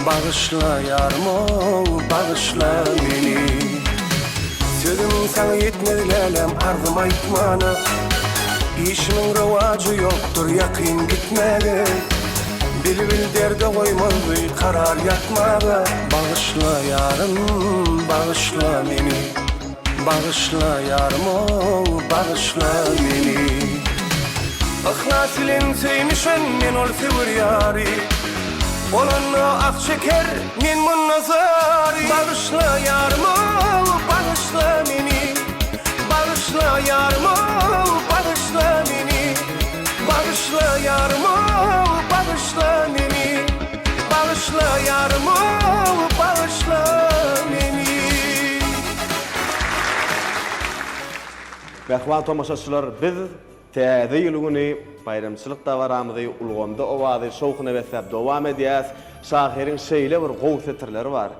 Bagyşla ýarym-ow, bagyşla meni. Sözüm saňa ýetmez läläm arzym aýtmana. Işimiň rowajy ýokdur ýakyn gitmäge. Bilbil derde goýmazdy karar ýatmaga. Bagyşla ýarym, bagyşla meni. Bagyşla ýarym-ow, bagyşla meni. Yhlas bilen söýmüşem men ol söwer ýary. Ol onda ah çeker, men munda zary. Bagyşla ýarym-ow, bagyşla meni. Bagyşla ýarym-ow, bagyşla meni. Bagyşla ýarym-ow, bagyşla meni. Bagyşla ýarym-ow, bagyşla meni. Mähriban tomaşaçylar, biz Täze ýyl güni baýramçylyk dabaramyzy ulgamda owazy şowhuna besläp dowam edýäs. Şahyryň şeýle bir gowy setirleri bar.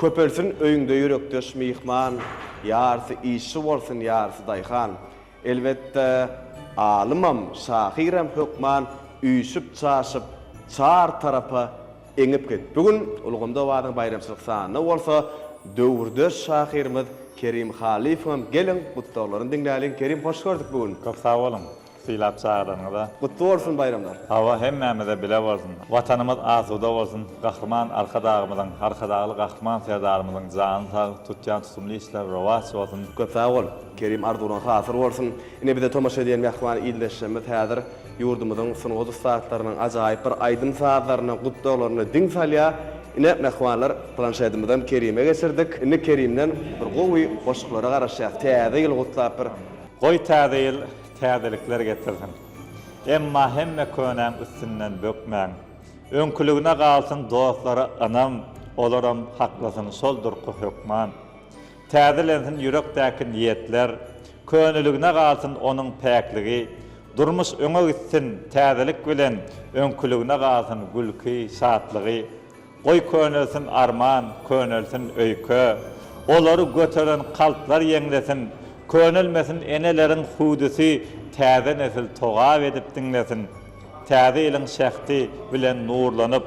Köpelsin öýüňde ýürekdeş myhman, Ýarsy işçi bolsun, ýarsy daýhan. Elbetde, alymam, şahyram hökman üýşüp-çaşyp, çar tarapa eňip git. Bu gün Ulgamda owazyň baýramçylyk sanynda bolsa döwürdeş şahyrymyz Kerim Halyýewiňem geliň gutlaglaryny diňläliň. Kerim hoş gördük bu gün. Köp sag boluň sylap çagyranyňyza. Gutly bolsun baýramlar. Hawa hemmämize bile bolsun. Watanymyz asuda bolsun. Gahryman Arkadagymyzyň, Arkadagly Gahryman Serdarymyzyň jany sag, tutýan tutumly işleri rowaç bolsun. Köp sag bol. Kerim arzuwlaň hasyl bolsun. Ine bize tomaşa edýän mähriban ildeşlerimiz häzir ýurdumyzyň sungat ussatlarynyň ajaýyp bir aýdym-sazlaryna, gutlaglaryna diň salýar. Ine, mähribanlar, planşetymyzam Kerime geçirdik. Indi Kerimden bir gowy goşgulara garaşýas. Täze ýyly gutlap bir. Goý täze ýyl täzelikler getirsin. Emma hemme könäň üstünden bökmäň. Öňküligine galsyn dostlara ynam, olaram haklasyn şol durky hökman. Täzelensin ýürekdäki niýetler, Köneligine galsyn onuň päkligi. Durmuş öňe gitsin täzelik bilen, Öňküligine galsyn gülki, şatlygy. Goý könelsin arman, könelsin öýke, Olary göteren kalplar ýeňlesin. Könelmesin eneleriň hüwdüsi, Täze nesil togap edip diňlesin. Täze ýylyň şähdi bilen nurlanyp.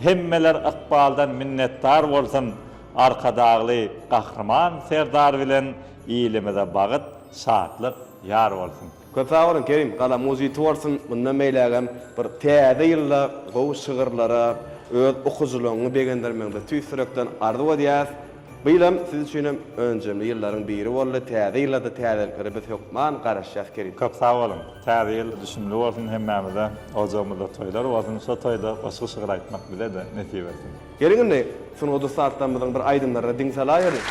Hemmeler ykbaldan minnetdar bolsun. Arkadagly Gahryman Serdar bilen ilimize bagyt, şatlyk ýar bolsun. Köp sag boluň Kerim, galamyňyz ýiti bolsun, mundan beýlägem bir täze ýylda gowy şygyrlara öz okyjylaryňy begendirmegiňizi tüýs ýürekden arzuw edýäs. Bu ýylam siz üçinem önjemli ýyllaryň biri boldy, täze ýylda-da täzeliklere biz hökman garaşýas Kerim. Köp sag boluň. Täze ýyl düşümli bolsun hemmämize, ojagymyzda toýlar bolsun, şo toýda goşgy şygyr aýtmak bize-de nesip etsin. Geliň indi sungat ussatlarymyzyň bir aýdymlaryna diň salaýalyň.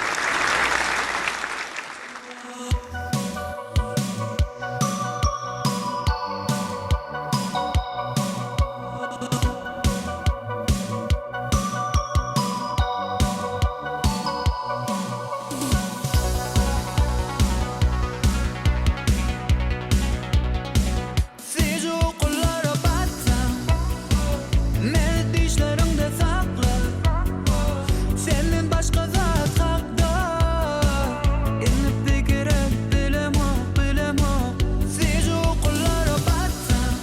Süýji ukulara batsam, Meni düýşleriňde sakla. Senden başga zat hakda Indi pikir edip bilemok, bilemok. Süýji ukulara batsam,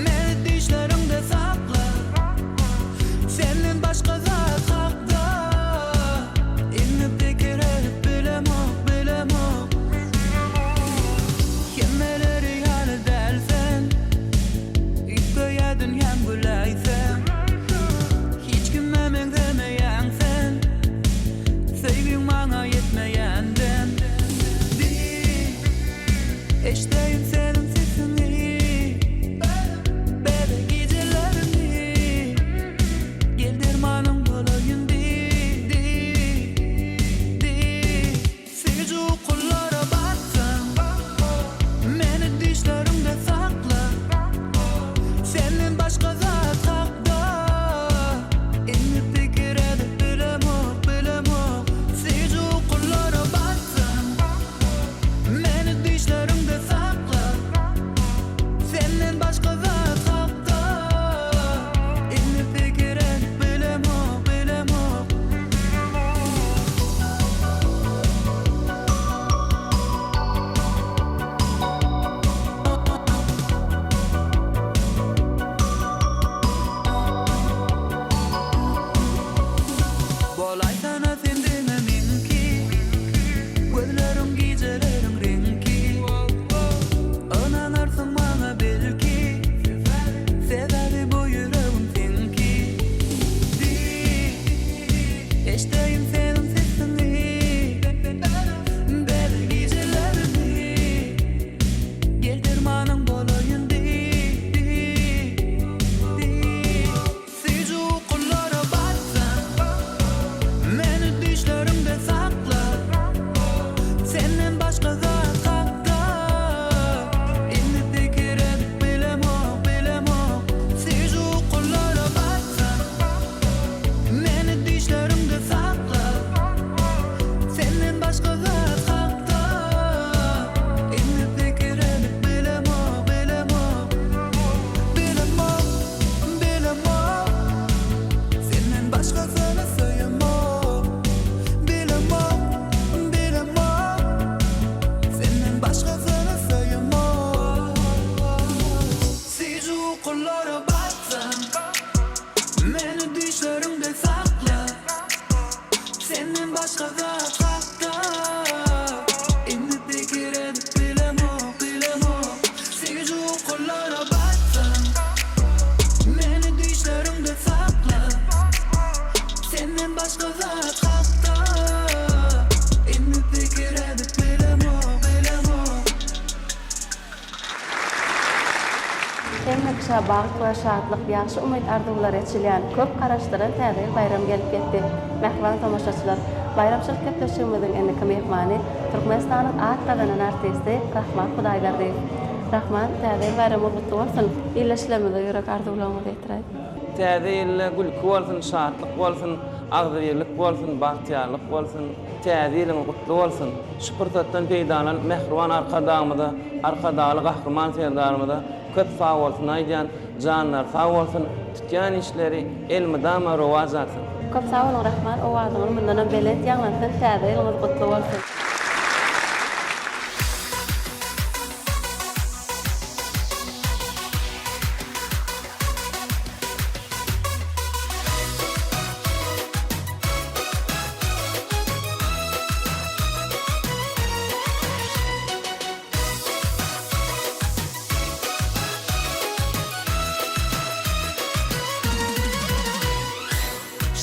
Meni düýşleriňde sakla. Senden başga zat hakda Indi pikir edip bilemok, bilemok. Hemmeleri ýaly däl sen Üýtgeýä dünýäm güläýseň Hiç kime meňzemeýäň sen Söýgiň maňa ýetmeýänden Diý Eşdeýin seniň sesiňi Bebe gijelerimi Gel dermanyň bolaýyn diý Diý Diý Süýji ukulara batsam, Meni düýşleriňde sakla. Senden başga zat hakda Indi pikir edip bilemok, bilemok. Süýji ukulara batsam, Meni düýşleriňde sakla. Senden başga zat hakda Indi pikir edip bilemok, bilemok. Bolaýsana sen diňe meňki Gözleriň gijeleriň reňki Ynanarsyň maňa belki Sebäbi bu ýüregim seňki Diý Eşdeýin seniň sesiňi Bebe gijelerimi Gel dermanyň bolaýyn diý diý diý Süýji ukulara batsam Meni düýşleriňde sakla Senden başga zat hakda Indi pikir edip bilemok bilemok Süýji ukulara batsam Meni düýşleriňde sakla Senden başga zat hakda Indi pikir edip bilemok, bilemok Bilemok, bilemok Senden başgasyny söýemok Bilemok, bilemok Senden başgasyny söýemok Süýji ukulara batsam Meni düýşleriňde sakla Senden başga zat hakda Indi pikir edip bilemok, bilemok Süýji ukulara batsam Meni düýşleriňde sakla Senden başga zat hakda Indi pikir edip bilemok, bilemok. Hemme kişä bagt we şatlyk, ýagşy umyt-arzuwlar eçilýän, köp garaşdyran Täze ýyl baýramy gelip ýetdi. Mähriban tomaşaçylar, baýramçylyk gepleşigimiziň indiki myhmany Türkmenistanyň at gazanan artisti Rahman Hudaýberdiýew. Rahman, Täze ýyl baýramyňyz gutly bolsun! Ildeşlerimize ýürek arzuwlaryňyzy ýetiräý. Täze ýylda gülki bolsun, şatlyk bolsun, agzybirlik bolsun, bagtyýarlyk bolsun! Täze ýylyňyz gutly bolsun! Şu pursatdan peýdalanyp mähriban Arkadagymyza, Arkadagly Gahryman Serdarymyza köp sag bolsun aýdýan, janlary sag bolsun, tutýan işleri elmydama rowaç alsyn. Köp sag boluň Rahman owazyňyz mundanam belent ýaňlansyn täze ýylyňyz gutly bolsun.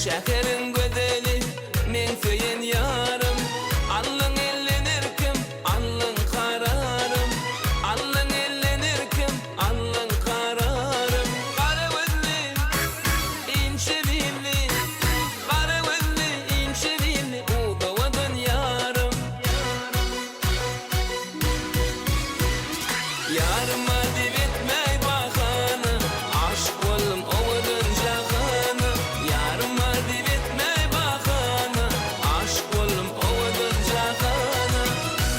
Şäheriň gözeli, meň söýen ýarym, Alnyň elden erkim, alnyň kararym, Alnyň elden erkim, alnyň kararym. Gara gözli, inçe billi, Gara gözli, inçe billi, Uzawadan ýarym. Ýaryma diýip etmäý bahana, Aşyk boldum owadan jahana. Ýaryma diýip etmäý bahana, Aşyk boldum owadan jahana.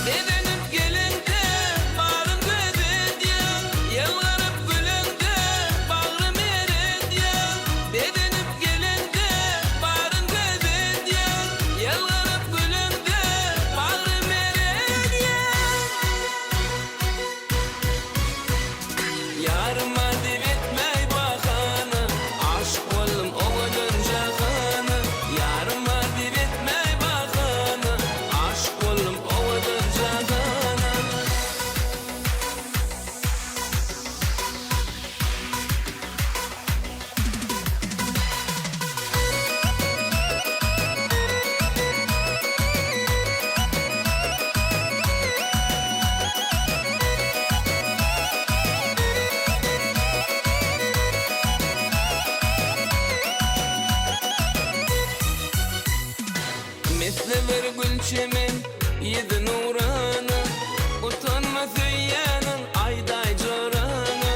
Bezenip geleňde baryn göz edýäň, Ýylgyryp güleňde bagrym eredýäň. Bezenip geleňde baryn göz edýäň, Ýylgyryp güleňde bagrym eredýäň. Ýaryma diýip etmäý bahana, Aşyk boldum owadan jahana. Ýaryma diýip etmäý bahana, Aşyk boldum owadan jahana. Misli bir gül çemen, ýüzi nurana, Utanma söýýäniň aýdaý joraňa,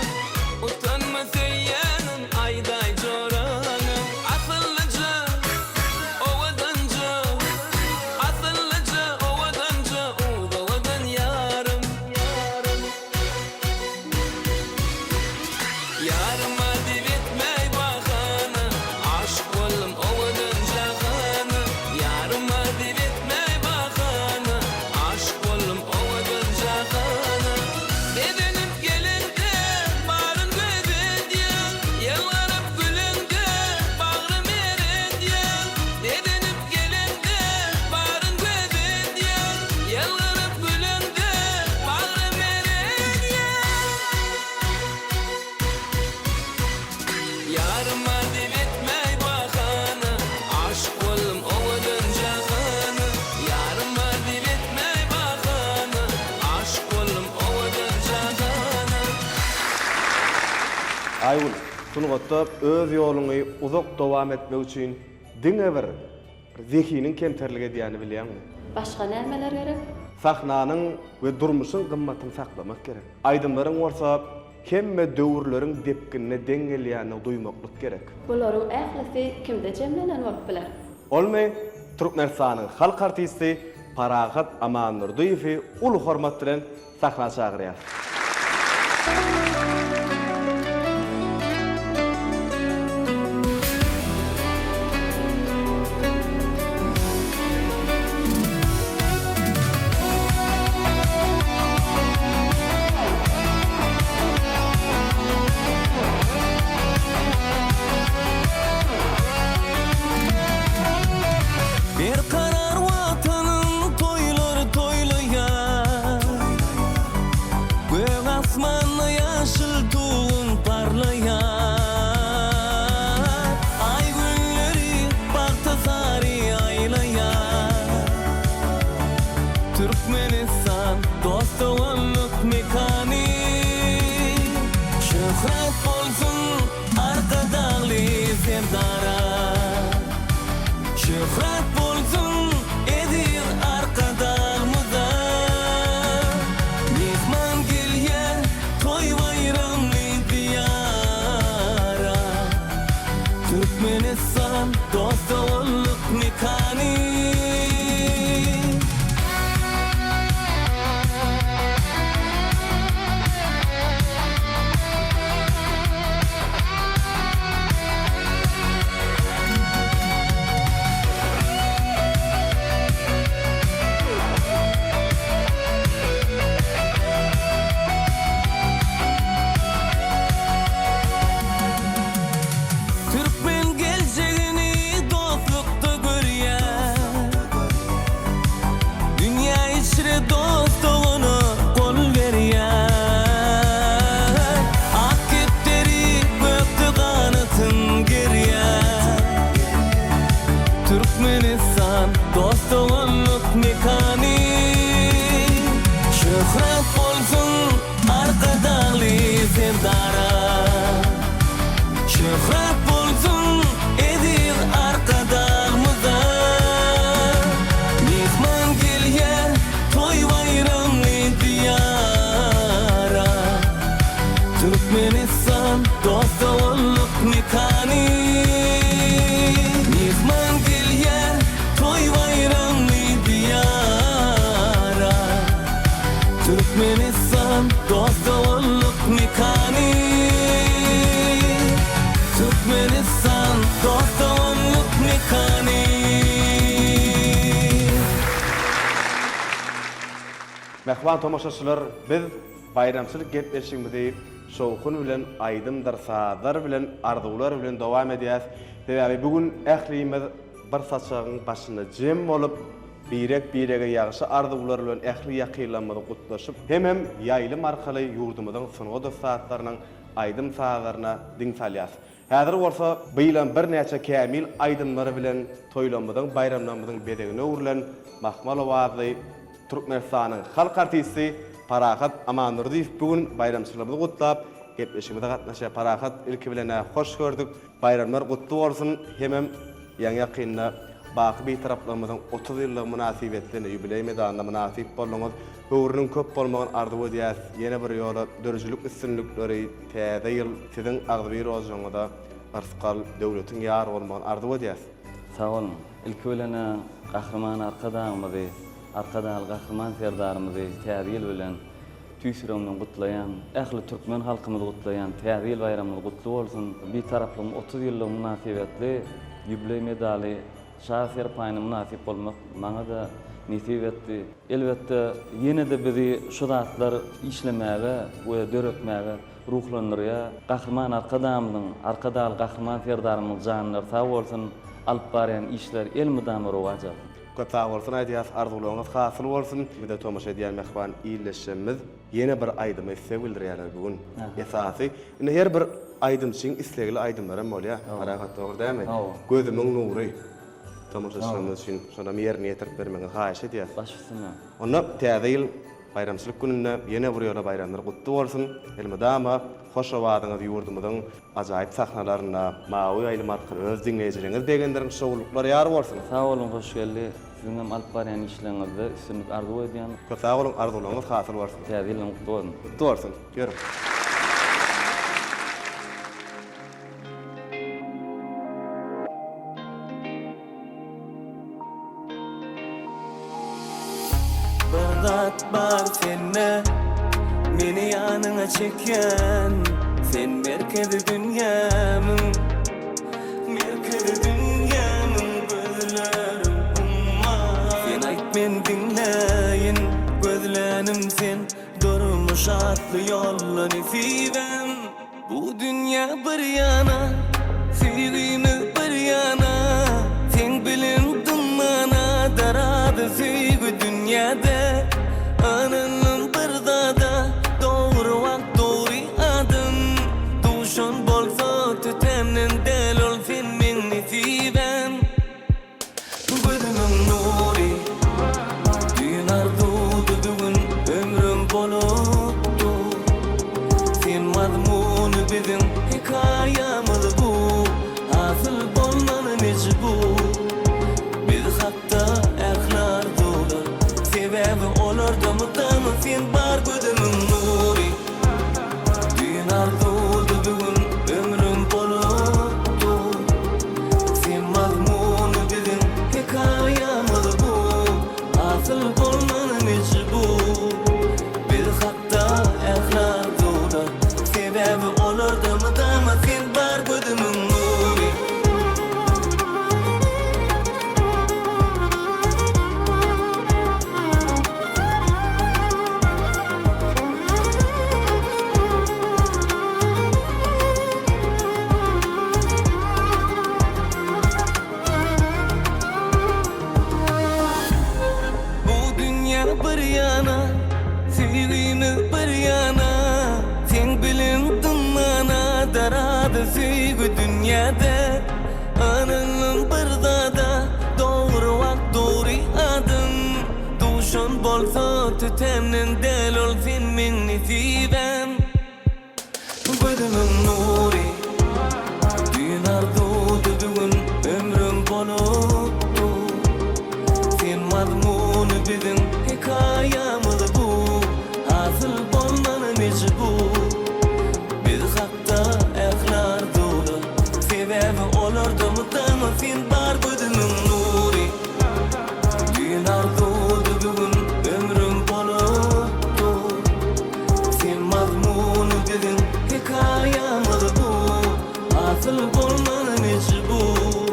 Utanma söýýäniň aýdaý joraňa. Asyllyja, owadanja, Asyllyja, owadanja, uzawadan ýarym. Ýaryma diýip etmäý bahana, Aşyk boldum owadan jahana. Ýaryma diýip etmäý bahana, Aşyk boldum owadan jahana. Bezenip geleňde baryn göz edýäň, Ýylgyryp güleňde bagrym eredýäň. Bezenip geleňde baryn göz edýäň, Ýylgyryp güleňde bagrym eredýäň. Ýaryma diýip etmäý bahana, Aşyk boldum owadan jahana. Ýaryma diýip etmäý bahana, Aşyk boldum owadan jahana. Aýgül, sungatda öz ýoluňy uzak dowam etmek üçin diňe bir zehiniň kemterlik edýänini bilýäňmi? Başga nämeler gerek? Sahnanyň we durmuşyň gymmatyny saklamak gerek. Aýdymlaryň bolsa hemme döwürleriň depginine deň gelýänini duýmaklyk gerek. Bularyň ählisi kimde jemlenen bolup biler? Olmy Türkmenistanyň halk artisti Parahat Amandurdyýewi uly hormat bilen sahna çagyrýar. Berkarar Watanyň toýlary toýlaýar. Gök asmanda ýaşyl tuguň parlaýar. Aý günleri bagta sary aýlaýar. Türkmenistan dost-doganlyk mekany. Şöhrat bolsun Arkadagly Serdara. Şöhrat bolsun eziz Arkadagymyza. Myhman gelýär toý-baýramly Diýara. Türkmenistan dost-doganlyk mekany. Türkmen geljegini dostluk. Mähriban tomaşaçylar, biz baýramçylyk gepleşigimizi şowhun bilen, aýdymdyr sazlar bilen, arzuwlar bilen dowam edýäs. Sebäbi bu gün ählimiz bir saçagyň başynda jem bolup, birek-birege ýagşy arzuwlar bilen ähli ýakynlarymyzy gutlaşyp, hemem ýaýlym arkaly ýurdumyzyň sungat ussatlarynyň aýdym-sazlaryna diň salýas. Häzir bolsa bu ýylam birnäçe kämil aýdymlary bilen toýlarymyzyň, baýramlarymyzyň bezegine öwrülen mahmal owazly Türkmenistanyň halk artisti Parahat Amandurdyýew bu gün baýramçylygymyzy gutlap, gepleşigimize gatnaşýar. Parahat, ilki bilen-ä hoş gördük. Baýramlar gutly bolsun hemem ýaňy-ýakynda baky Bitaraplygymyzyň 30 ýyllygy mynasybetli ýubileý medalyna mynasyp bolduňyz. Höwrüniň köp bolmagyny arzuw edýäs. Ýene bir ýola döredijilik üstünlikleri, täze ýyl siziň agzybir ojagyňyza yrsgal, döwletiň ýar bolmagyny arzuw edýäs. Sag boluň. Ilki bilen-ä Gahryman Arkadagymyzy, Arkadagly Gahryman Serdarymyzy Täze ýyl bilen tüýs ýüregimden gutlaýan. Ähli türkmen halkymyzy gutlaýan. Täze ýyl baýramyňyz gutly bolsun. Bitaraplygyň 30 ýyllygy mynasybetli ýubileý medaly Şa serpaýyna mynasyp bolmak maňa-da nesip etdi. Elbetde, ýene-de bizi şu zatlar işlemäge we döretmäge ruhlandyrýar. Gahryman Arkadagymyzyň, Arkadagly Gahryman Serdarymyzyň janlary sag bolsun, alyp barýan işleri elmydama rowaç alsyn. Köp sag bolsun aýdýas, arzuwlaryňyz hasyl bolsun. Bize tomaşa edýän mähriban ildeşlerimiz ýene bir aýdyma isleg bildirýärler bu gün. Esasy, indi her bir aýdymçyň islegli aýdymlaram bolýar. Parahat dogry dälmi? Gözümiň nury tomaşaçylarymyz üçin şonam ýerine ýetirip bermegiňizi haýyş edýäs. Baş üstüne. Onda täze ýyl baýramçylyk gününde ýene bir ýola baýramlar gutly bolsun. Elmydama hoş owazyňyz ýurdumyzyň ajaýyp sahnalarynda mawy ýaýlym arkaly öz diňleýjileriňizi begendiriň, şowluklar ýar bolsun! Sag boluň Hoşgeldi, siziňem alyp barýan işleriňizde üstünlik arzuw edýän. Köp sag boluň, arzuwlaryňyz hasyl bolsun! Täze ýylyň gutly bolsun! Gutly bolsun! Ýörüň! Bir zat bar sende Meni ýanyňa çekýän Sen merkezi dünýämiň Merkezi dünýämiň Gözlerim umman Sen aýt men diňläýin Gözlänim sen Durmuş atly ýolda nesibäm Bu dünýä bir ýana, söýgimiz bir ýana, Seň bilen dymmana darady söýgi dünýäde. Ynandym bir zada, dogry wagt dogry adam, Duşan bolsa tötänden däl ol sen meň nesibäm. Gözümiň nury Düýn arzuwdy bu gün ömrüm bolup dur Sen mazmuny biziň hekaýamyz bu Hasyl bolmaly mejbur Biz hakda ähli arzuwlar Sebäbi olarda mydama sen bar gözümiň nury Düýn arzuwdy bu gün ömrüm bolup dur Sen mazmuny biziň hekaýamyz bu Asyl bolmaly mejbur Biz hakda ähli arzuwlar Sebäbi olarda mydama sen bar gözümiň nury. Bu dünýä bir ýana, söýgimiz bir ýana, Seň bilen dymmana darady söýgi dünýäde. Ynandym bir zada, dogry wagt dogry adam, Duşan bolsa tötänden däl ol sen meň nesibäm. Gözümiň nury Düýn arzuwdy bu gün ömrüm bolup dur Sen mazmuny biziň hekaýamyz bu Hasyl bolmaly mejbur Biz hakda ähli arzuwlar Sebäbi olarda mydama sen bar gözümiň nury Düýn arzuwdy bu gün ömrüm bolup dur Sen mazmuny biziň hekaýamyz bu Asyl bolmaly mejbur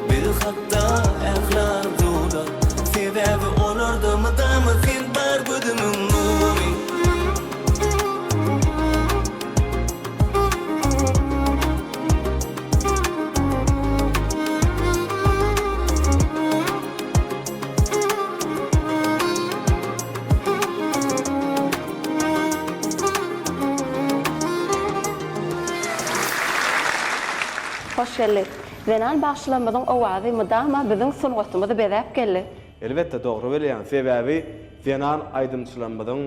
Biz hakda ähli arzuwlar Sebäbi olarda mydama sen bar gözümiň. Hoş geldi. Zenan bagşylarymyzyň owazy mydama biziň sungatymyzy bezäp geldi. Elbetde dogry bilýäň, sebäbi zenan aýdymçylarymyzyň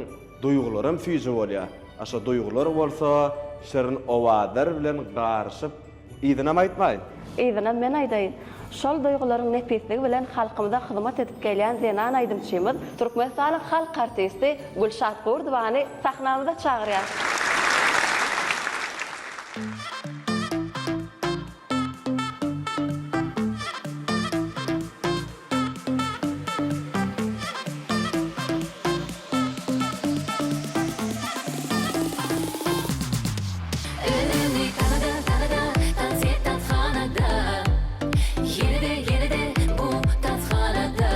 duýgularam süýji bolýar. A şo duýgular bolsa şirin owazlar bilen garyşyp Yzynam aýtmaýyn. Yzynam men aýdaýyn. Şol duýgularyň nepisligi bilen halkymyza hyzmat edip gelýän zenan aýdymçymyz, Türkmenistanyň halk artisti Gülşat Gurdowany sahnamyza çagyrýas. Özüňi tanada tanada tans et tanshanada Ýene-de ýene-de bu tanshanada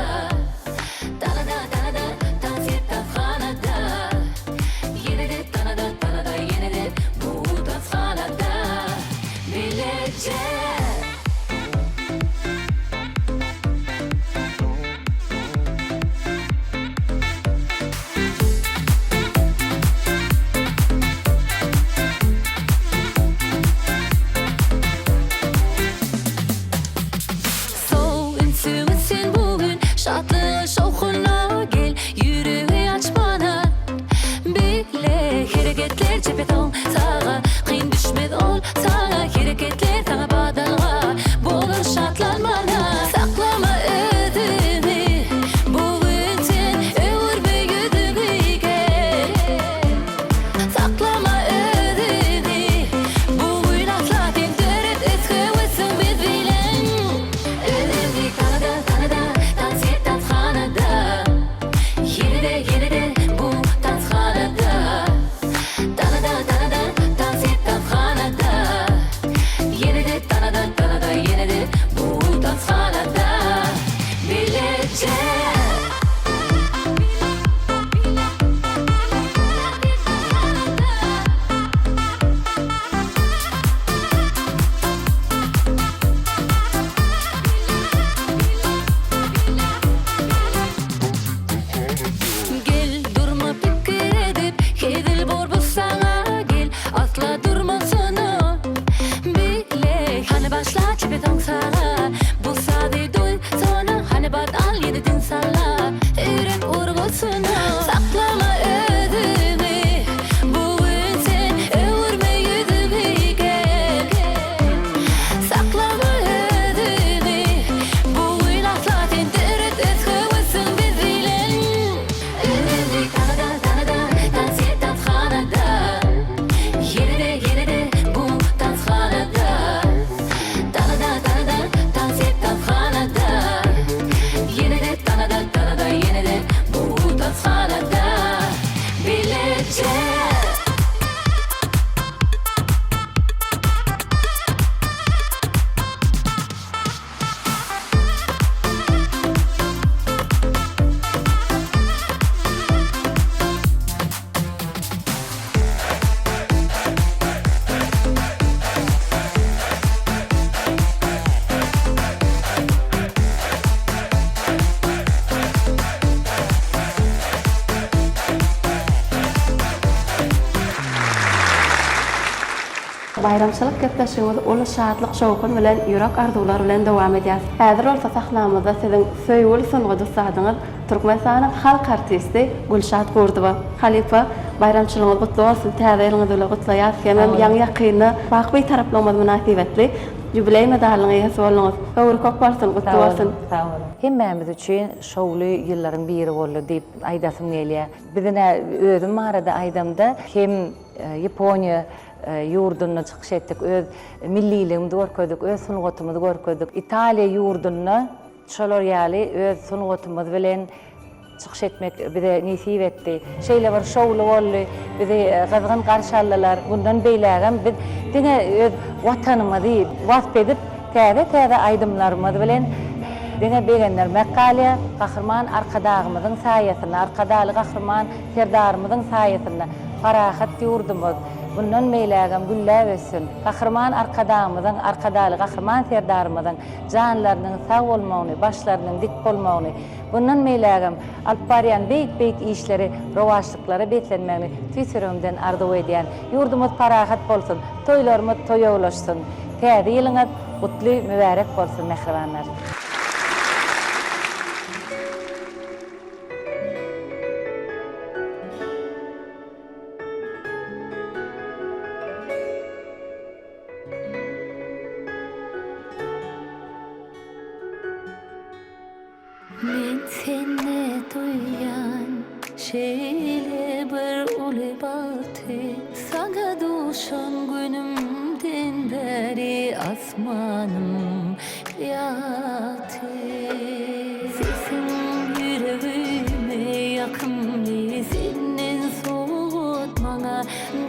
Tanada tanada tans et tanshanada Ýene-de tanada tanada ýene-de bu tanshanada Bileje. Sow ünsüňi sen bu gün Şatlyga şowhuna gel Ýüregi aç bana Bile hereketler çepe soň saga Kyn düşmez ol saňa Hereketler saňa badalga Bolar şatlanmana Saklama özüňi Bu gün sen öwürme ýüzüňi gel Saklama özüňi Bu gün asla sen döret öz höwesiň biz bilen Özüňi tanada tanada Tans et tanshanada Ýene-de ýene-de bu tanshanada Tanada tanada tans et tanshanada Ýene-de tanada tanada ýene-de bu tanshanada Bileje. Gel durma pikir edip hezil bor bu saňa gel asla durma sona bile hany başla çepe soň saga bu sazy duý sona hany bat al ýene diň salla ýürek urgusyna saklama özüňi bu gün sen öwürme ýüzüňi gel Saklama özüňi Bu gün asla sen döret öz höwesiň biz bilen Özüňi tanada tanada tans et tanshanada Ýene-de ýene-de bu tanshanada Tanada tanada tans et tanshanada Ýene-de tanada tanada ýene-de bu tanshanada Bileje. Baýramçylyk gepleşigimizi uly şatlyk-şowhun bilen, ýürek arzuwlar bilen dowam edýäs. Häzir bolsa sahnamyzda siziň söýgüli sungat ussadyňyz, Türkmenistanyň halk artisti Gülşat Gurdowa. Halypa, baýramçylygyňyz gutly bolsun, Täze ýylyňyz bilen gutlaýas hemem ýaňy-ýakynda baky Bitaraplygymyz mynasybetli ýubileý medalynyň eýesi bolduňyz. Höwri köp bolsun, gutly bolsun! Sag boluň. Hemmämiz üçin şowly ýyllaryň biri boldy diýip aýdasym gelýär. Biz ine özüm barada aýdamda hem Ýaponiýa ýurdunda çykyş etdik, öz milliligimizi görkezdik, öz sungatymyzy görkezdik. Italiýa ýurdunda şolar ýaly öz sungatymyz bilen çykyş etmek bize nesip etdi. Şeýle bir şowly boldy, bizi gyzgyn garşy aldylar. Mundan beýlägem biz diňe öz Watanymyzy wasp edip, täze-täze aýdymlarymyz bilen diňe begendirmek galýar. Gahryman Arkadagymyzyň saýasynda, Arkadagly Gahryman Serdarymyzyň saýasynda parahat ýurdumyz mundan beýlägem gülläp össün. Gahryman Arkadagymyzyň, Arkadagly Gahryman Serdarymyzyň janlarynyň sag bolmagyny, başlarynyň dik bolmagyny, mundan beýlägem alyp barýan beýik-beýik işleri rowaçlyklara beslenmegini tüýs ýüregimden arzuw edýän. Ýurdumyz parahat bolsun, toýlarymyz toýa ulaşsyn! Täze ýylyňyz gutly mübärek bolsun mähribanlar! Men sende duýýan şeýle bir uly bagty Saňa duşan günümden bäri asmanym ýagty Sesiň ýüregime ýakymly Senden sowgat maňa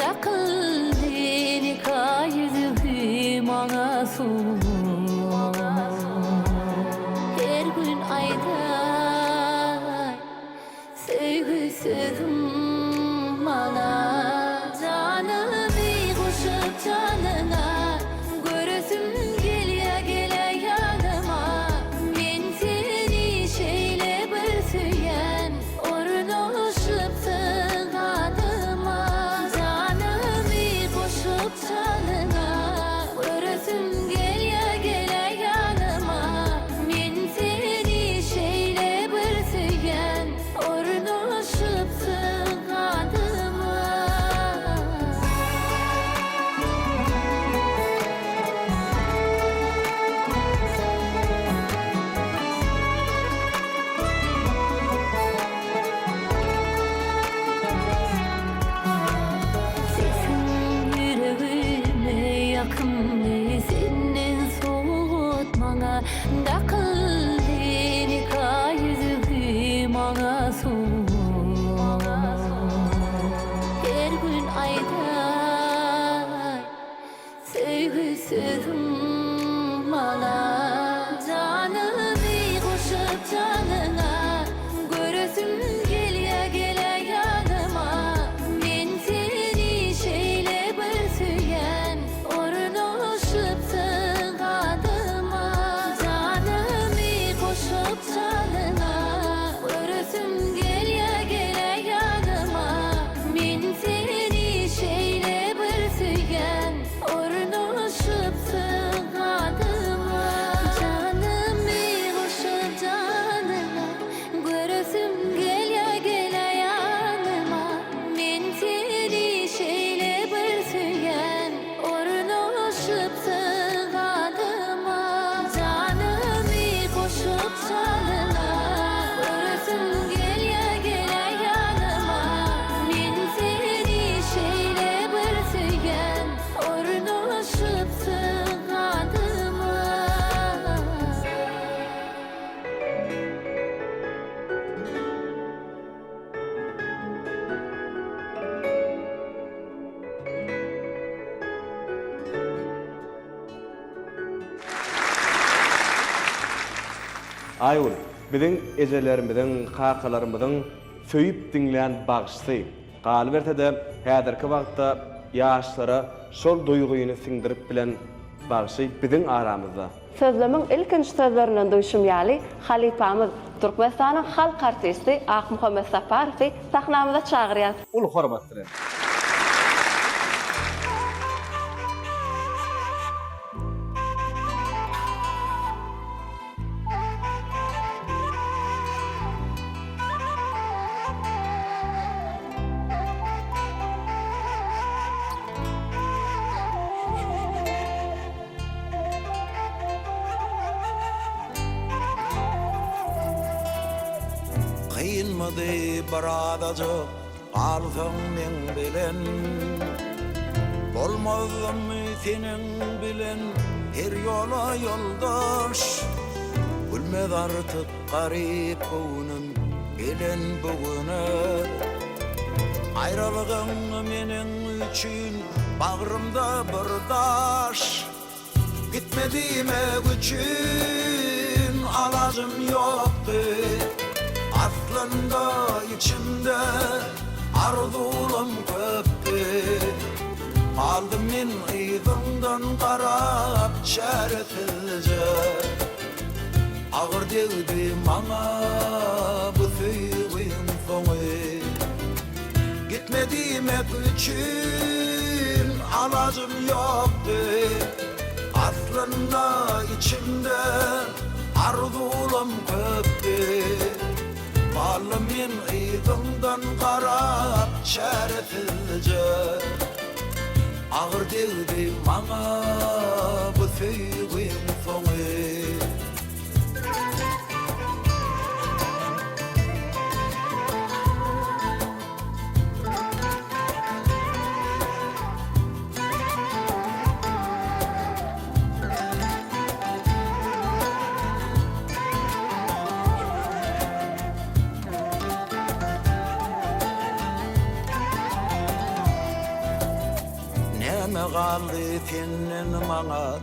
dakyldy Nika ýüzügi maňa sowgat Her gün aýdaý söýgi sözüň maňa. Janymy goşup janyňa göresim gelýä geläý ýanyma. Men seni şeýle bir söýýän ornaşypsyň ganyma. Janymy goşup janyňa göresim gelýä geläý ýanyma. Men seni şeýle bir söýýän, ornaşypsyň ganyma. Sesiň ýüregime ýakymly, senden sowgat maňa dakyldy, nika ýüzügi maňa sowgat. Her gün aýdaý söýgi sözüň maňa. Janymy goşup janyňa göresim gelýä geläý ýanyma. Men seni şeýle bir söýýän ornaşypsyň ganyma. Janymy goşup janyňa göresim gelýä geläý ýanyma. Men seni şeýle bir söýýän ornaşypsyň ganyma. Janymy goşup janyňa göresim gelýä geläý ýanyma. Men seni şeýle bir söýýän ornaşypsyň ganyma. Janymy goşup janyňa göresim gelýä geläý ýanyma. Men seni şeýle bir söýýän ornaşypsyň ganyma. Aýgül, biziň ejelerimiziň, kakalarymyzyň söýüp diňlän bagşysy. Galyberse-de, häzirki wagtda ýaşlara şol duýgyny siňdirip bilen bagşy biziň aramyzda. Sözlemiň ilkinji sözlerinden duýşum ýaly, halypamyz, Türkmenistanyň halk artisti Akmuhammet Saparowy sahnamyza çagyrýas. Uly hormat bilen. Kynmydy birazajyk galsaň meň bilen Bolmazdymy seniň bilen her ýola ýoldaş Gülmez artyk garyp göwnüm gelen bu güne Aýralygyň meniň üçin Bagrymda bir daş Gitme diýmek üçin alajym ýokdy Aslynda içimde arzuwlam köpdi Galdym men yzyňdan garap çäresizje Agyr degdi maňa bu söýgiň soňy Gitme diýmek üçin alajym ýokdy. Aslynda içimde arzuwlam köpdi. Galdym men yzyňdan garap çäresizje. Agyr degdi maňa bu söýgiň soňy. Näme galdy senden maňa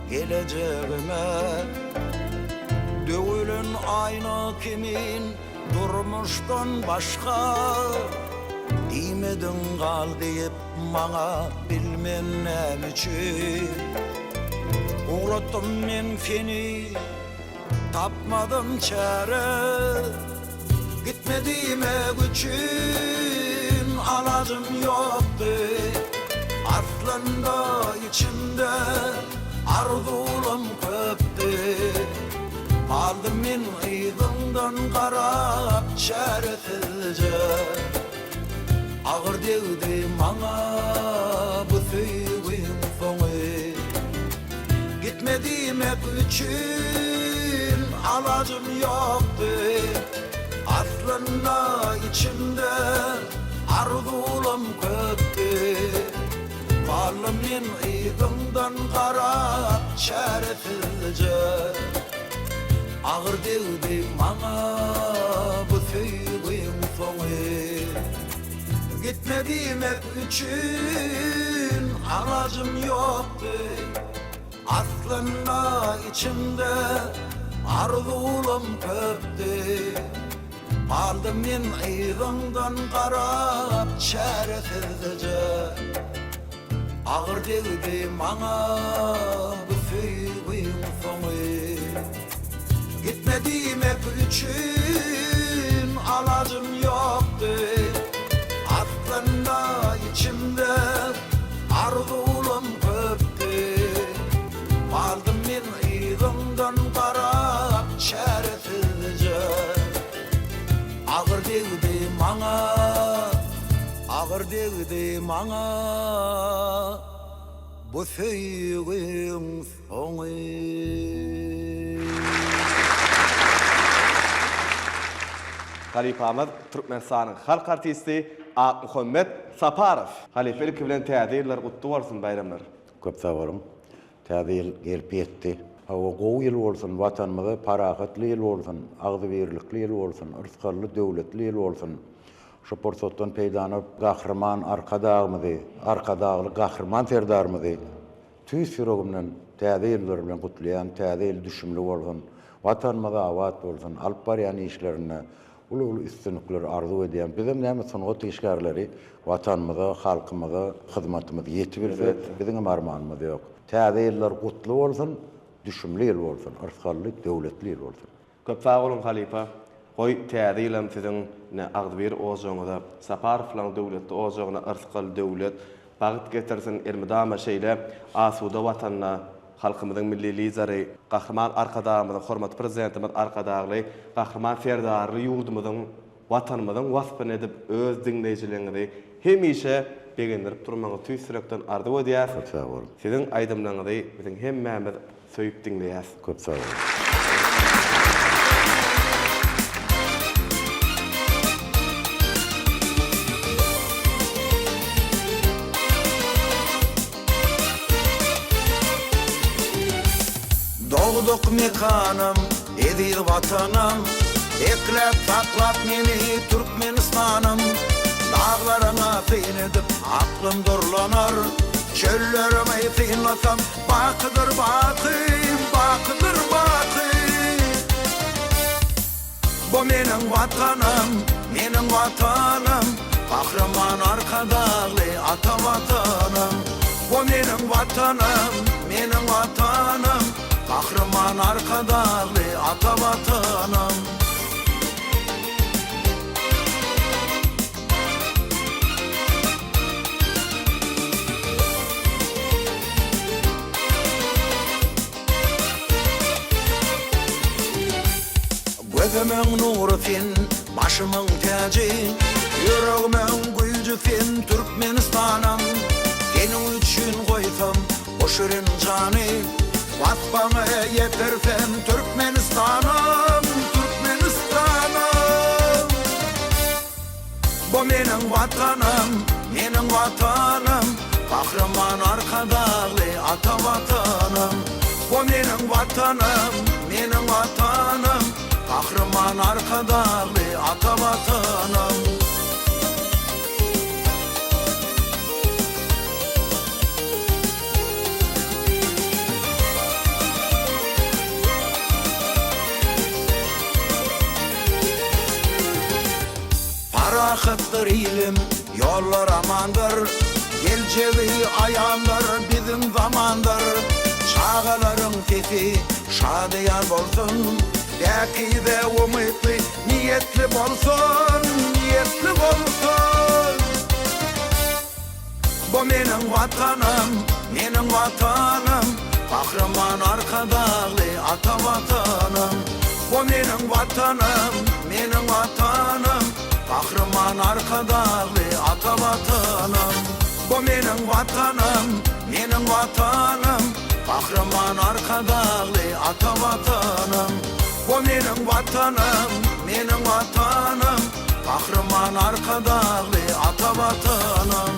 gelejegime Döwülen aýna kimin Durmuşdan başga Diýmediň gal diýip maňa bilmen näme üçin Ugratdym men seni tapmadym çäre Gitme diýmek üçin alajym ýokdy Aslynda içimde arzuwlam köpdi Galdym men yzyňdan garap çäresizje Agyr degdi maňa bu söýgiň soňy Gitme diýmek üçin alajym ýokdy Aslynda içimde arzuwlam köpdi Galdym men yzyňdan garap çäresizje Agyr degdi maňa bu söýgiň soňy Gitme diýmek üçin alajym ýokdy Aslynda içimde arzuwlam köpdi Galdym men yzyňdan garap çäresizje Agyr degdi maňa bu söýgiň soňy Gitme diýmek üçin alajym ýokdy Aslynda içimde arzuwlam köpdi Galdym men yzyňdan garap çäresizje Agyr degdi maňa, agyr degdi maňa bu söýgiň soňy. Halypamyz Türkmenistanyň halk artisti Akmuhammet Saparow. Halypa ilki bilen täze ýyllar gutly bolsun baýramlar. Köp sag boluň. Täze ýyl gelip ýetdi. Hawa, gowy ýyl bolsun, Watanymyza parahatly ýyl bolsun, agzybirlikli ýyl bolsun, yrsgally, döwletli ýyl bolsun. Şu pursatdan peýdanyp, Gahryman Arkadagymyzy, Arkadagly Gahryman Serdarymyzy tüýs ýüregimden Täze ýyllar bilen gutlaýan, Täze ýyl düşümli bolsun, Watanymyz abat bolsun, alyp barýan işlerinde Uly-uly üstünlikleri arzuw edýän. Bizem näme sungat işgärleri Watanymyza, halkymyza hyzmatymyz ýetibilse, biziňem armanymyz ýok. Täze ýyllar gutly bolsun, düşümli ýyl bolsun, yrsgally, döwletli ýyl bolsun. Köp sag boluň halypa. Goý täze ýylam siziň ine agzybir ojagyňyza, Saparowlaň döwletli ojagyna yrsgal, döwlet, bagt getirsin, elmydama şeýle asuda Watanda Halkymyzyň Milli Lideri Gahryman Arkadagymyzyň, hormatly Prezidentimiz Arkadagly Gahryman Serdarly ýurdumyzyň, Watanymyzyň waspyny edip, öz diňleýjileriňizi hemişe begendirip durmagyňyzy tüýs ýürekden arzuw edýäs. Köp sag boluň. Siziň aýdymlaryňyzy biziň hemmämiz söýüp diňleýäs. Köp sag boluň. Dogduk mekanym, eziz Watanym, Ekläp saklap meni Türkmenistanym. Daglaryňa syn edip aklym durlanar, Çölleriňi synlasam bakydyr baky, bakydyr baky. Bu meniň Watanym, meniň Watanym, Gahryman Arkadagly ata Watanym. Bu meniň Watanym, meniň Watanym, Gahryman Arkadagly ata Watanym. Gözümiň nury sen, başymyň täji, Ýüregimiň güýji sen, Türkmenistanym. Seniň üçin goýsam bu şirin jany, Waspaňy ýetirsem, Türkmenistanym, Türkmenistanym. Bu meniň Watanym, meniň Watanym, Gahryman Arkadagly ata Watanym. Bu meniň Watanym, meniň Watanym, Gahryman Arkadagly ata Watanym. Parahatdyr ilim, ýollar amandyr, Geljegi aýandyr biziň zamandyr. Çagalaryň sesi şadyýan bolsun, Päkize umytly, niýetli bolsun, Niýetli bolsun. Bu meniň Watanym, meniň Watanym, Gahryman Arkadagly ata Watanym. Bu meniň Watanym, meniň Watanym, Gahryman Arkadagly ata Watanym. Bu meniň Watanym, meniň Watanym, Gahryman Arkadagly ata Watanym. Bu meniň Watanym, meniň Watanym, Gahryman Arkadagly ata Watanym.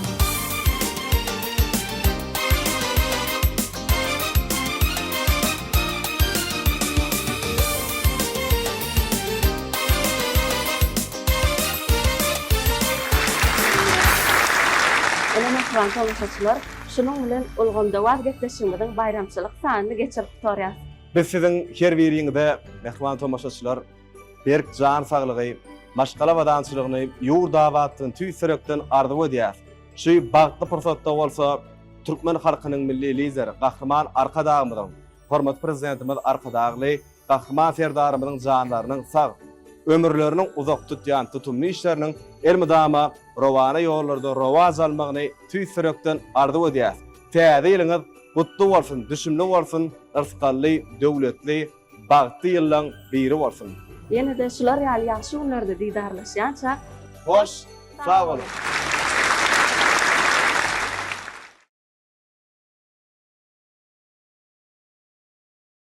Ine mähriban tomaşaçylar, şunuň bilen Ulgamda waz gepleşigimiziň baýramçylyk sanyny geçirip gutarýas. Biz siziň her biriňize, mähriban tomaşaçylar, berk jan saglygy, maşgala abadançylygyny, ýurt abatlygyny tüýs ýürekden arzuw edýäris. Şu bagtly pursatda bolsa türkmen halkynyň Milli Lideri Gahryman Arkadagymyzyň, hormatly Prezidentimiz Arkadagly Gahryman Serdarymyzyň janlarynyň sag, ömürleriniň uzak tutýan tutumly işleriniň elmydama rowana ýollarda rowaç almagyny tüýs ýürekden arzuw edýäris. Täze ýylyňyz gutly bolsun, düşümli bolsun, yrsgally, döwletli, bagtly ýyllaň biri bolsun! Ýene-de şular ýaly ýagşy günlerde didarlaşýançak. Hoş sag boluň!